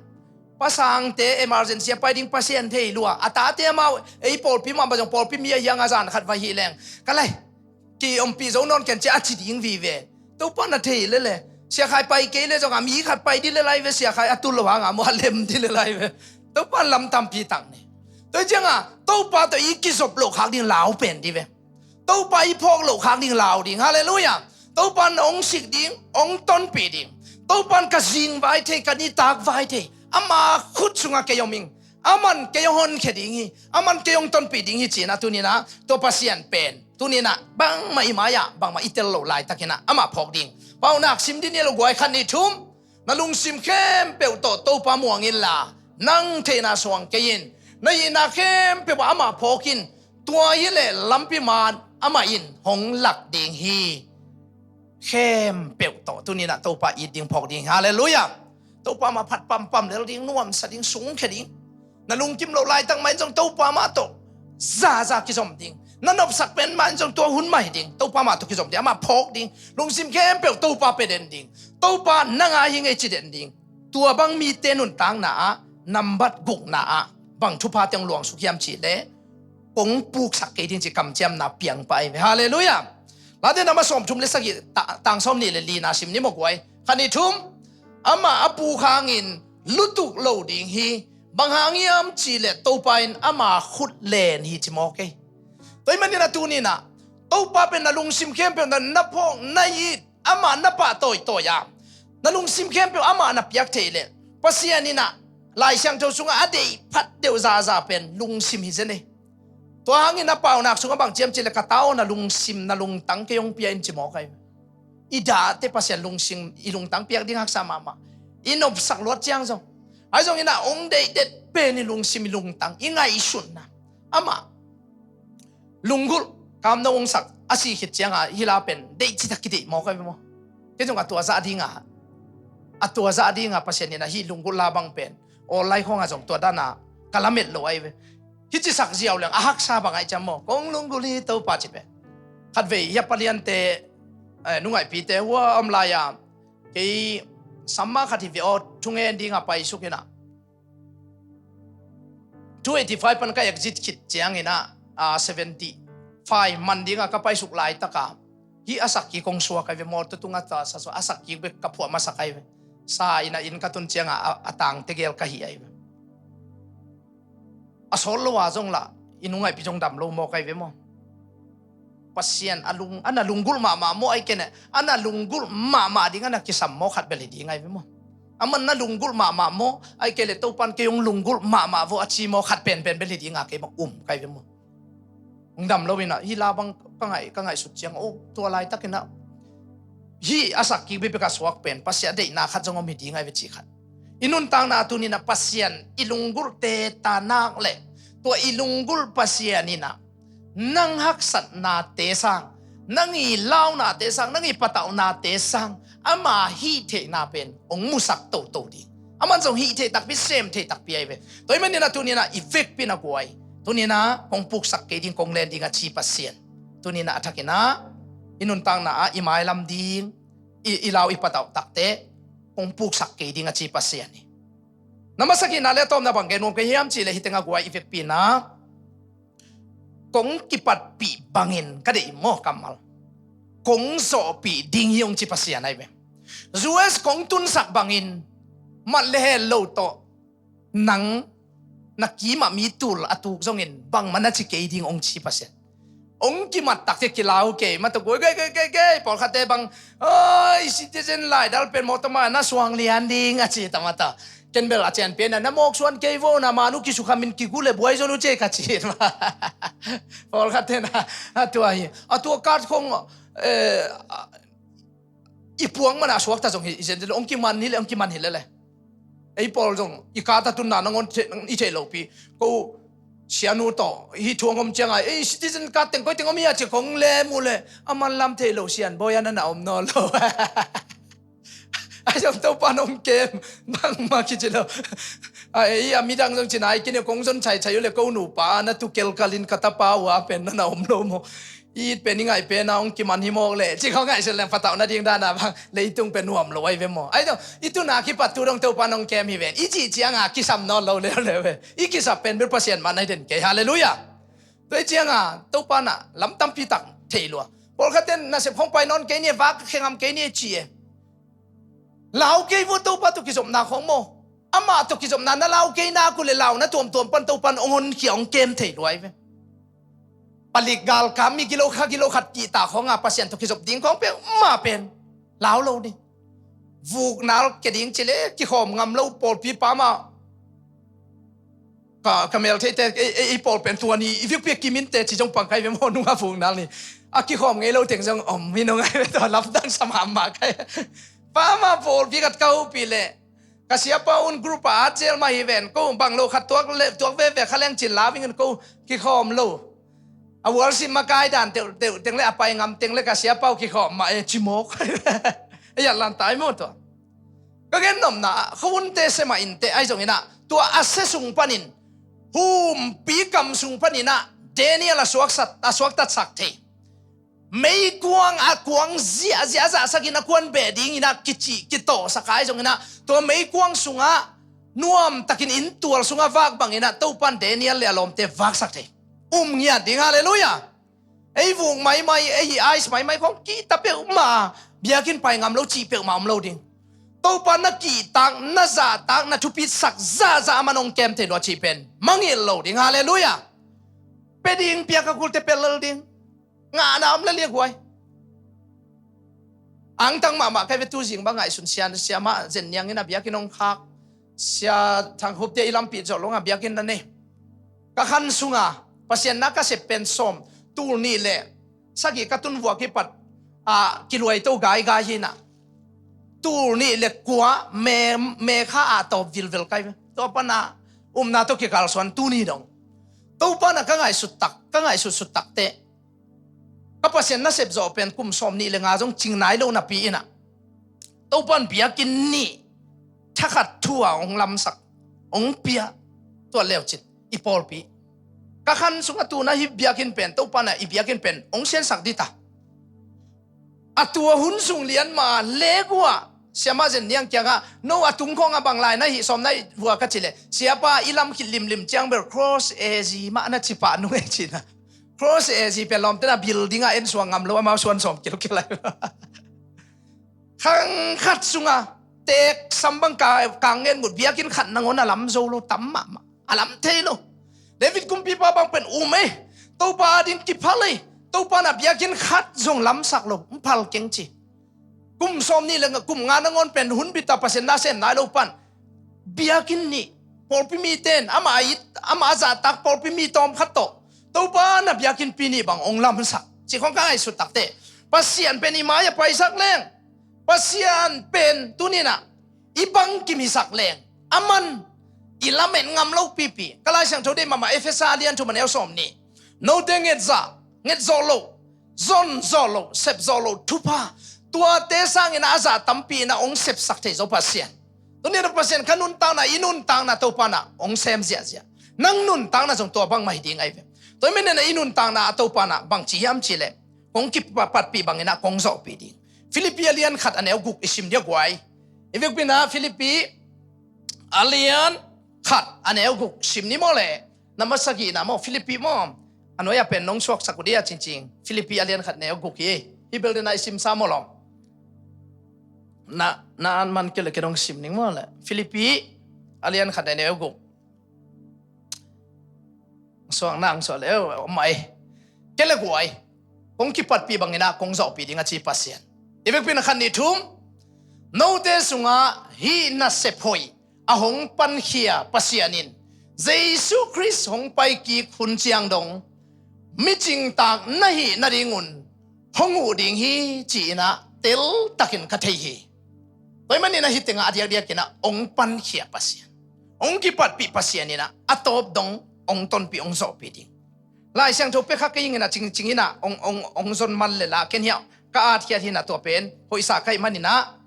Pasangte emergency a pai ding Pasian thei lua. A tate amau ei pawlpi mah ba zong pawlpi mi a hiang a zan khat vai hi leng ka lai ki ompih zo nawn ken cia a ci ding vive. Topa na thei lele. Siakhai pai kei le zong a mi khat pai di le lai ve, siakhai a tul lo hanga mu a lem di le lai ve. Topa lam tampi tak nei. Tua cianga Topa tawh i kizop loh khak ding lau pen di ve. Topa i phawk loh khak ding lau ding. Halleluiah. Topa na hong sik ding, hong tonpih ding. Topa in ka zing vai thei, ka nitak vai thei. Ama khut sunga kei om ing. Aman kei hong honkhia ding hi. Aman kei hong tonpih ding hi cina tunina tua Pasian pen tunina bangmah i mai-ah bangmah i tel loh laitakina ama phawk ding. Paunak sim dih ni lo guai khat ni thum. Na lungsim khempeuh tawh Topa muang inla nang theihna suang kei in. Na hihna khempeuh ah amah phawk in. Tua hileh lampi man amah in hong lak ding hi. Khempeuh tawh tuninah Topa it ding phawk ding hi. Halleluiah. Topa mah phat pampam lel ding, nuamsa ding, sungkhia ding. Na lungkim loh laitak mah in zong Topa mah tawh zaza kizom ding. Na nopsak pen mah in zong tua hun mah hi ding. Topa mah tawh kizom ding, amah phawk ding. Lungsim khempeuh Topa pia den ding. Topa nang a hi ngei ci den ding. Tua bang mite nuntakna ah nambat gukna ah bang thupha teng luangsuk hiam cihleh kong puksak kei ding ci kamciamna piang pah ahi ve. Halleluiah. Late nama sawmthum le sagih ta- tang sawmnih le lina sim ni mawk uai. Khat ni thum. Amah a puk hangin lutuk lo ding hi. Bang hang hiam cihleh Topa in ama khut len hi ci mawk ei. Tua ahih manin a tuninah Topa pen na lungsim khempeuh na na phawk na it amah na pah tawitawi a na lungsim khempeuh amah na piak thei leh Pasian inah Lai Siangtho sungah a deih phat deuh zaza pen lungsim hi zen ei. Tua hangin a paunak sungah bang ciam cihleh ka ta aw na lungsim na lungtang kei hong pia in ci mawk ahi. I dahte Pasian lungsim i lungtang piak ding haksa mahmah. I nopsak luat ciang zong ahi zongin a hong deihdet pen i lungsim i lungtang i ngaihsutna amah lunggulh kamno hong sak a si khit cianga hih la pen deih citak kideih mawk ahi ve maw? Kei zong a tua zah dinga a tua zah dinga Pasian inah hih lunggulh la bang pen aw lai khawngah zong tua dana ka lamet lo ahi ve. Hih ci sak ziau leng a haksa bang ahi ciam maw? Kong lunggulh hi Topa ci pen. Khatvei hia paliante eh, nungaihpite hua om lai-a kei samma khat hi ve aw thungen dinga paisuk inah two eighty five pan ka exit khit ciangin ah seventy five man dinga ka paisuk laitaka hih a sakkik kong suak ahi ve. Mawtaw tunga ta sa a sakkik bek ka phuah masak ahi ve. Sa inah inn ka tun cianga a tang tegel ka hih ahi ve. A sawt lo a zong lah i nungaihpi zong dam lo mawk ahi ve maw? Pasian a lung a na lunggulh mahmah maw ahi kei leh a na lunggulh mahmah ding a na kisam maw khat bel hi ding ahi ve maw? Aman na lunggulh mahmah maw ahi kei leh Topan kei hong lunggulh mahmah vaw a ci maw khat penpen bel hi dinga kei bang um ka hi ve maw? Hong dam lo inah hih la bang ka ngaih ka ngaihsut ciang aw tua laitakinah hih a sakkik bikbek a suak pen Pasian a deihna khat zong om hi ding ahi ve cih khat. I nuntakna tuninah Pasian i lunggulhte ta nak leh tua i lunggulh Pasian inah nang haksatnate sang, nang i launate sang, nang i patauhnate sang ama hih theihna pen hong musak toto ding. Aman zong hih theih takpi, sem theih takpi ahi ve. Tua ahih maninah tuninah i vekpi na guai tuninah kong puksak kei ding, kong len ding a ci Pasian tuninah a thakinah i nuntakna ah i mailam ding i, i lau i patauh takte kong puksak kei ding a ci Pasian hi. Na masa kihna le a tawpna bang gen nuam kei hiam cihleh hih tengah guai i vekpi na kong kipatpih bangin ka deih maw kammal kong zawhpih ding hi hong ci Pasian ahi ve. U S kong tunsak bangin mat le hel lo tawh nang na kimah mi tul a tuk zongin bangmah na ci kei ding hong ci Pasian. Hong kimat takte kilau kei mah tawh guai gei gei gei gei pawlkhatte bang, oi, citizen laidal pen mawtaw mah na suang lian ding a ci ta mah tawh. Ken bel a cian pen na mawk suan kei vo na manu kisukhamin kigu le buai zo lu ce ka ci mah. Pawlkhatte na a tua hi a tua card khong, eh, i puang mana a suakta zong hi i zen zen hong kiman hi le hong kiman hi le le. Ei pawl zong i card a tunna nangawn i theih lopi. Ko sianu tawh hih thu hong om cianga ei citizen card teng koi teng om hi a ci kong le mu le a man lam theih lo sian bawi a na na om nawn lo. Ai zong Topa nong kem bangmah kici lo. Ai a midang zong cina ai kine kong zon chaichai uh le ko nupa na tu kelkalin ka tapa uh a pen na na om lo maw. I it pen i ngaih pen a hong kiman hi mawk le ci khawng ngaihsun leng patauh nading dana bang leitung pen nuam lo ai ve maw. Ai dong i tuna kipat tu dong Topa nong kem hi ven i cih cianga kisam nawn lo leuleu ve. I kisap pen bil Pasian mah nai den kei. Halleluiah. Tua i cianga Topa na lam tampi tak thei lua. Pawlkhatten nasep khong pai nawn kei ni e, vak khengam kei ni e ci e. Lau kei vua Topa tawh kizopna khong maw. Amah tawh kizopna na lau kei nak uh le lau na tuamtuam pan Topan hong honkhia hong kem thei luai ve. Palik galkam mi gilo kha gilo khat kihta khonga Pasian tawh kizop ding khong peuhmah pen lau lo ni. Vuknal ke ding ci le kikhawm ngam lo pawlpi pama ka, ka mel theite ei, ei, ei pawl pen tuan hi i vikpi a kiminte ci zong pangkai ve maw nunga vuknal ni. A kikhawm ngei lo teng zong om hi nungai ve tua lamdang sa mahmah kai. Pama pawlpi khat ka hupi le ka siapa un group a at zel mah hi ven ko bang lo khat tuak le tuak veve kha leng cin la vingin ko kikhawm lo. A worship makai dan teuh teuh teng le a pai ngam teng le ka siapa uh kikhawm mah e cimawk. E yat lan tai maw tua. Ka gen nopna ah khawunte semah inte ai zonginah tua a se sung panin humpi kam sung paninah Daniel a suaksat a suaktatsak thei. Meikuang a kuang ziahziah a zahsakin a kuan beh dinginah kici kitawhsak ai zonginah tua meikuang sungah nuamtakin inntual sungah vak banginah Topan Daniel le a lawmte vaksak thei. Um ngiat ding, halleluiah. Ei vuk maimai ei ais maimai khong kihta peuhmah biakinn pai ngam lo cih peuhmah om lo ding. Topa na kihtak na zahtak na thupitsak zahzah a man hong kem thei lua cih pen mangilh lo ding, halleluiah. Pe ding piak a kulte pe lel ding. Ngahna om le liakhuai. Angtang mahmah kai ve tu zing bang ngaihsun sian siamah zen niangin a biakinn hong khak. Sia Thang Khupte i lampi zawh longa biakinn na nei. Ka khan sunga Pasian na ka sep pen sawm tul nih le sagih ka tun vuak hi pat a kiluaito gaigai hinah. Tul nih le kua me, me kha a tawp vilvel kai ve. Tua pana umna tawh kikalsuan tuni dong. Topa na ka ngaihsut tak ka ngaihsut sut takte. Ka Pasian na sep zawh pen kum sawm nih le nga zong cing nai lo napi inah Topan biakinn nih thakhat thu a hong lamsak hong pia tua leucin i pawlpi. Ka khan sungah tuna hi biakinn pen Topan a i biakinn pen hong siansak dita. A tua hun sung lian ma lek uh ah siamah zen niang kiangah no a tungkhawng a bang lai na hih sawm na hih vua ka cileh siapa i lam khit limlim ciang bel cross ezi mah na cipah nung e cina. Cross ezi pen lawmtena building ah en suang ngam lo amau suan sawm kilkil lai. Khang khat sunga tek sam bang ka ngen mut biakinn khat nangawn a lam zo lo tam mahmah a lam thei lo. David kumpipa bang pen um ei Topa adin kiphal ei Topa na biakinn khat zong lamsak lo phal keng ci. Kum sawm nih le kum nga nangawn pen hun bita Pasian na sem nai lo pan biakinn nih pawlpi miten ama a it ama a zahtak pawlpi mi tawm khat tawh Topa na biakinn pi nih bang hong lamsak ci khong ka ngaihsut takte Pasian pen i mai a paisak leng Pasian pen tuninah i bangkim hisak leng aman i lamet ngam lo pipi ka Lai Siangtho dei mahmah Efesa a lian thum a neu sawm nih. Note ngetzah ngetzawh lo zon zawh lo sep zawh lo thupha tuate sangin a zah tampi inah hong sepsak thei zo Pasian. Tuni a Pasian ka nuntakna i nuntakna Topa nah hong sem ziahziah. Nang nuntakna zong tua bangmah hi ding ahi ve. Tua i minena i nuntakna a Topa nah bangci hiam cileh kong kipatpih banginah kong zawhpih ding. Filipi a lian khat a neu guk i sim dia guai. I vikpinah Filipi a lian khat a neu guk sim ni maw leh na masa gihna maw Filipi maw a nuai a pen nong suaksak uh dia cingcing Filipi a lian khat neu guk hi. Hi bel dena i simsa maw lawm. Na, na an man kei le kei dong sim ning maw le. Filipi a lian khat a neu guk. Suak nang suak le, oh, mai. Kei le guai. Kong kipatpih bangin ah kong zawhpih ding a ci Pasian. I vekpi in a khat nih thum. Note sungah hih nasep hoih a hong pankhia Pasian in Jesu Khrist hong paikik hun ciang dong micingtak na hih nadingun hong uh ding hi ci-in ah teltakin ka thei hi. Tua ahih manin ah hih tengah a diakdiakin ah hong pankhia Pasian, hong kipatpih Pasian in ah a tawp dong hong tonpih, hong zawhpih ding. Lai Siangtho pia kha kei ing in ah cingcing in ah hong, hong, hong zon man le la ken hiah ka atkhiat hi in ah tua pen hoihsa ka hih manin ah,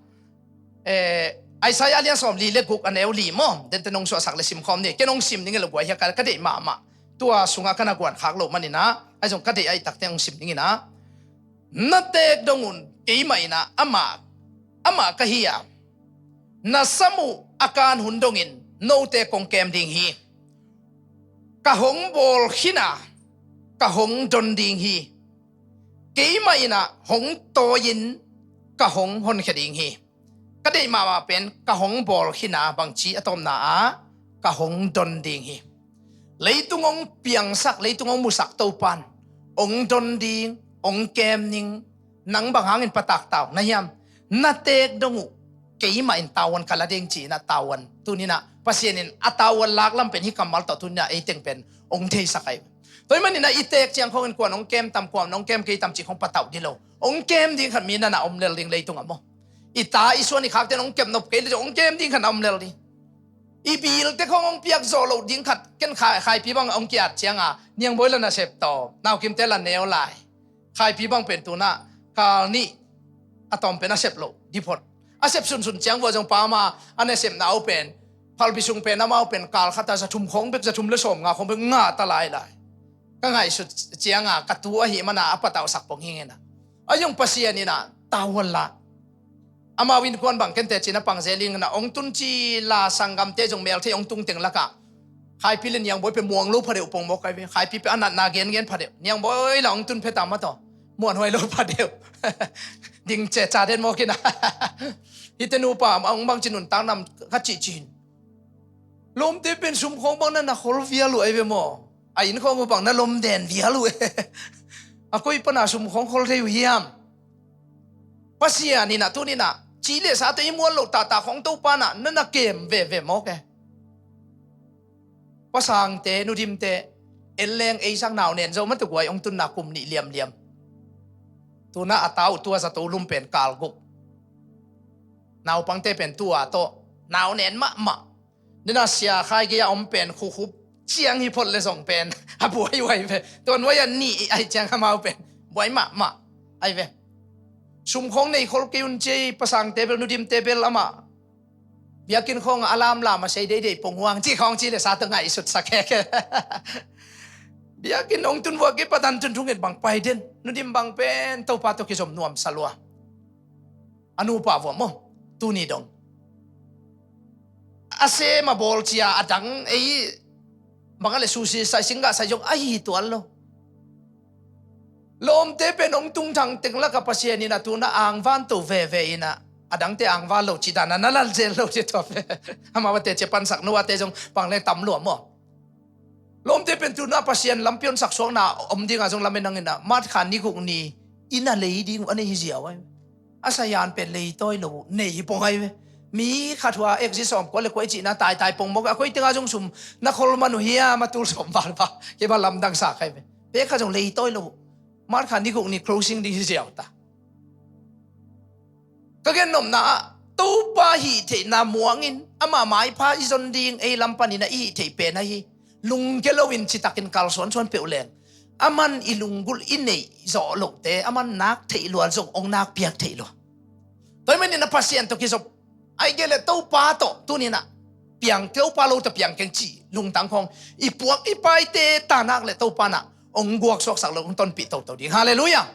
eh, Isaiah lian sawmli le guk a neu li maw? Dente nong suahsak le simkhawm ni. Ken hong sim ning e lo guai hiah ka, ka deih mahmah. Tua sungah ka na guan khak loh manin ah, ahi zong ka deih ahih takte hong sim ning in ah. Na teek dong un keimah in ah amah, amah ka hi a, na sam uh a kan hun dongin note kong kem ding hi. Ka hong bawl khin a, ka hong don ding hi. Keimah in ah hong tawi-in ka hong honkhia ding hi. Ka deih mahmah pen ka hong bawl khin a, bangci a tawpna ah ka hong don ding hi. Leitung hong piangsak, leitung hong musak Topan hong don ding, hong kem ding. Nang bang hangin patak tau na hiam? Na teek dong uh keimah in tavuan ka la ding ci-in ah tavuan. Tuni-in ah Pasian in a tavuan laklam pen hih kammal tawh tuni-in ah ei teng pen hong theisak ahi. Tua ahih manin ah i teek ciang khawngin kuan hong kem tam, kuan hong kem kei tam cih khawng patauh dih lo. Hong kem ding khat mi na na om lel ding leitung ah maw? I ta i suan i khakte in hong kep nop kei le zong hong kem ding khat na om lel ding. I bilte khawng hong piak zawh loh ding khat, ken khai, Khaipi bang hong ki-at ciang a, Niangbawi la nasep tawh, Naukimte la neu lai. Khaipi bang pen tu-in ah kal nih a tawm pen a sep loh dih phot. A sep sunsun ciang vua zong pa ama a nasepna uh pen, phalbi sung pen amau pen kal khat a za thum khawng bek, za thum le sawmnga khawng bek ngah ta lailai. Ka ngaihsut ciang a ka tu ahih man a a patauhsak pong hi ing in ah. Ahi zong Pasian in ah tavuan la. Amau innkuan bang ken teci-in a pang zel ing in ah, hong tun ci la sanggamte zong melthei hong tung teng lakah Khaipi le Niangbawi pen muang lo phadeuh pong mawk ahi ve. Khaipi pen a natna gengen phadeuh. Niangbawi la hong tun phet a mataw muanhuai lo phadeuh. Ding ceca den mawk in ah. Hihte nupa hong bangci nuntak nam kha cihcih in. Lawmte pen sum khawng bang na na khol vial uh ahi ve maw? A inn khawng uh bang na lom den vial uh e. A koi pana sum khawng khol thei uh hiam? Pasian in ah tuni-in ah ci le sa tawh i muan loh taktak khawng Topa in ah na na kem veve mawk e. Pasangte, nudimte, en leng ei sak nau nen zo mah tuk guai hong tunna kum nih liamliam. Tu-in ah a ta uh tua zato lum pen kal guk. Naupangte pen tua tawh nau nen mahmah. Nina sia khai gei a om pen khukhup ciang hi phot le zong pen a buai uh ahi ve. Tua nuai a nih ahi ciang amau pen buai mahmah ahi ve. Sum khawng nei khol kei un ci ei, pasangte bel, nudimte bel amah biakinn khawng a lamlam a sei deidei pong huang ci khawng ci le sa tawh ngaihsut sak khek. Biakinn hong tun vua kei patan tun thungen bang pai den. Nudim bang pen Topa tawh kizom nuamsa lua. A nupa vua maw, tuni dong a sem a bawl cia a dang ei bang a le susi sai singgah sai zong a hi tuan lo. Lawmte pen hong tungthang teng lakah Pasian in a tu-in a angvan to veve in a, a dangte angvan lo ci dan a na lal zel lo ci tuah ve. Amau a teci a pansak nu a te zong pang le tam lua maw. Lawmte pen tu-in a Pasian lampi hong saksuakna om dingah zong lamen nang in a, March kha ni guk ni in a lei ding uh a nei hi ziau ai. A sayan pen leitawi lo uh nei hi pong ai ve. Mi khat hua exit sawm kua le kua i cihna taitai pong mawk a, koi tengah zong sum na khol man uh hiam a tul sawm val va kei va lamdang sa kai ve. Pek khat zong leitawi lo uh. March kha ni guk ni closing ding hi ziau ta. Ka gen nopna ah Topa hih theihna muangin ama maipha i zon ding ei lam panin a i hih theih pen ahi. Lungke loin citakin kalsuansuan peuh leng aman i lunggulh i neih zawh lohte aman nak theih lua zong hong nak piak theih lua. Tua ahih manin a Pasian tawh kizop ai gei le Topa tawh tuni-in a piang, Topa lo tawh piang keng cih lungtang khawng i puak i paite tanak le Topa in a hong guaksuaksak lo hong tonpih toto ding. Halleluiah.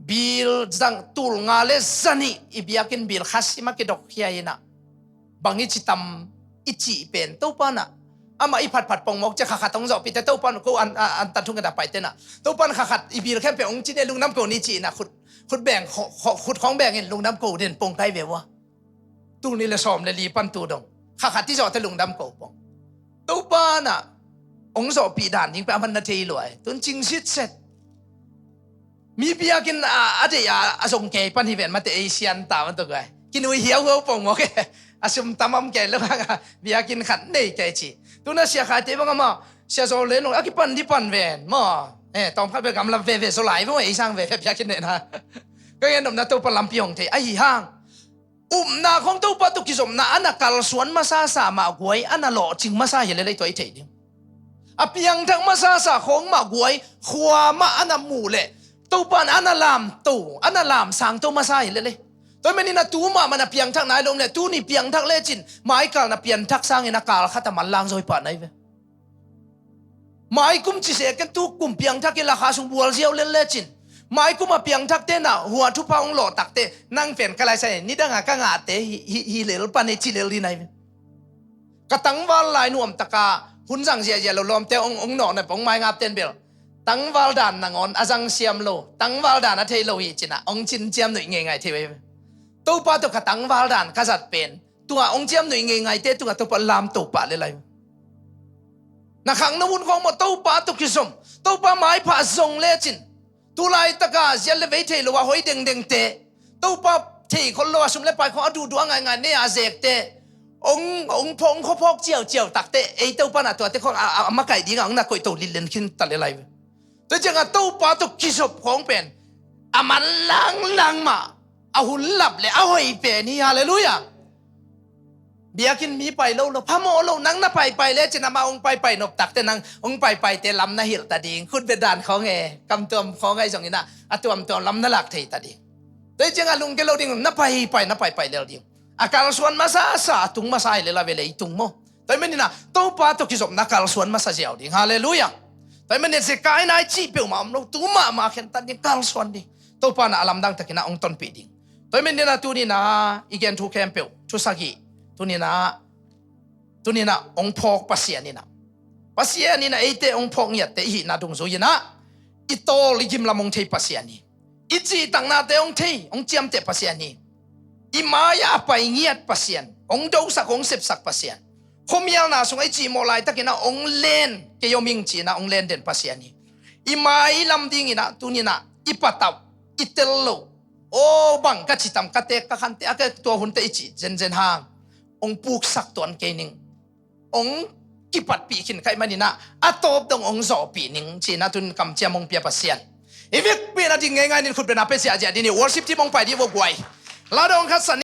Bil zang tul nga le zanih i biakinn bil kha sim a kidok khia in a, bang i ci tam i cih pen Topa in a Amah i phatphat pongmawk ciah kha khat hong zawhpih teh Topan ko an, an, an tan thung keta pai teh na. Topan kha khat i bil khempeuh hong ci ne lungdam ko ni ci-in a khut, khut beng, kho-, kho-, khut khawng beng in lungdam ko den pong kai ve ua. Tul nih le sawm le li pan tu dong kha khat i zawh teh lungdam ko pong. Topan a hong zawhpih dan ding pen a man na thei lua e. Tun cing sitset. Mi biakinn a, a deih a, a zong kei pan hi ven mate ei sian ta man tuk ai. Kinui hiauhiau pongmawk e. A sum tam om kei lo hang a biakinn khat nei kei ci. Tuna Sia Khai te bang amah Sia Zaw Lian Lung a kipan di pan ven maw. Eh, tawm khat bel gamla veve zaw lai vo ei sang ve biakinn neihna. Ka gen nopna Topa lampi hong thei ahi hang. Upna khawng Topa tawh kizopna a na kalsuan masasa mah guai a na lawhcing masa hi lelei tua i theih ding. A piangthak masasa khawng mah guai khua mah a na muh leh Topa in a na lamto, a na lamsangto masa hi lelei. Tua hi manin a tu mahmah na piangthak nai lo om leh tuni piangthak lecin maikal na piangthak sangin a kal khat a manlang zaw hi pah nai ve. Maikum ci seh ken tu kum piangthak i lakha sung bual ziau lel lecin. Maikum a piangthakte na hua thupha hong lawh takte nang pen ka laisa in nidang a ka ngahte hi, hi, hi lel pan hi ci lel ding nai ve. Ka tangval lai nuamtaka hun zang ziahziah lo lawmte hong, hong nawh nai pah hong maingap ten bel. Tangval dan nangawn a zang siam lo, tangval dan a thei lo hi cinah hong cinciam nuih ngeingai thei ve. Topa tawh ka tangval dan ka zat pen. Tungah hong ciam nuih ngeingaite tungah Topa lamto pah lelai. Na khangno hun khawng maw Topa tawh kizom. Topa maipha zong lecin. Tu laitaka ziat le vei thei lo a hoi dengdengte. Topa thei khol lo a sum le pai khawng a duhduh a ngaingai nei a zekte. Hong, hong phawk, hong khuaphawk ciauciau takte. Ei Topa na tuate khawng a, a, a makaih dingah hong na koihto lillen khin ta lelai. Tua ciangah Topa tawh kizop khawng pen a man langlang mah a hun lap le a hoi pen hi. Halleluiah. Biakinn mi pai lo lo phamawh lo nang na paipai lecin amah hong paipai nop takte nang hong paipaite lam na hilh ta ding. Khutbet dan khawng e kamtuam khawng ahi zonginah a tuamtuam lam na lak thei ta ding. Tua hi ciangah lungke lo ding na paipai na paipai lel ding. A kalsuan masasa a tung masa hi lela ve leitung maw. Tua hi maninah Topa tawh kizopna kalsuan masa ziau ding. Halleluiah. Tua hi manin Zekai nai cih peuhmah om lo tu mahmah khentat ding kalsuan ding. Topa na a lamdang takinah hong tonpih ding. Tua hi maninah tuninah i gen thu khempeuh thu sagih tuninah tuninah hong phawk Pasian inah Pasian inah eite hong phawk ngiatte i hihna dungzui inah i tawl i gimlam hong thei Pasian hi. I cihtaknate hong thei hong ciamteh Pasian hi. I mai-ah a pai ngiat Pasian hong dosak hong sepsak Pasian. Khuamialna sungah i cihmawh laitakinah hong len kei om ing ci-inah hong len den Pasian hi. I mai lam dinginah tuninah i patauh i tel lo. Aw bang ka citam ka tek ka khante a ka tua hunte i cih zenzen hang hong puksak tuan kei ning. Hong kipatpih khin kaih maninah a tawp dong hong zawhpih ning ci-inah tun kamciam hong pia Pasian. I vekpi na ding ngeingai nin khutbena pe ziahziah dini worship team hong pai dih vo guai. Ladawng khat san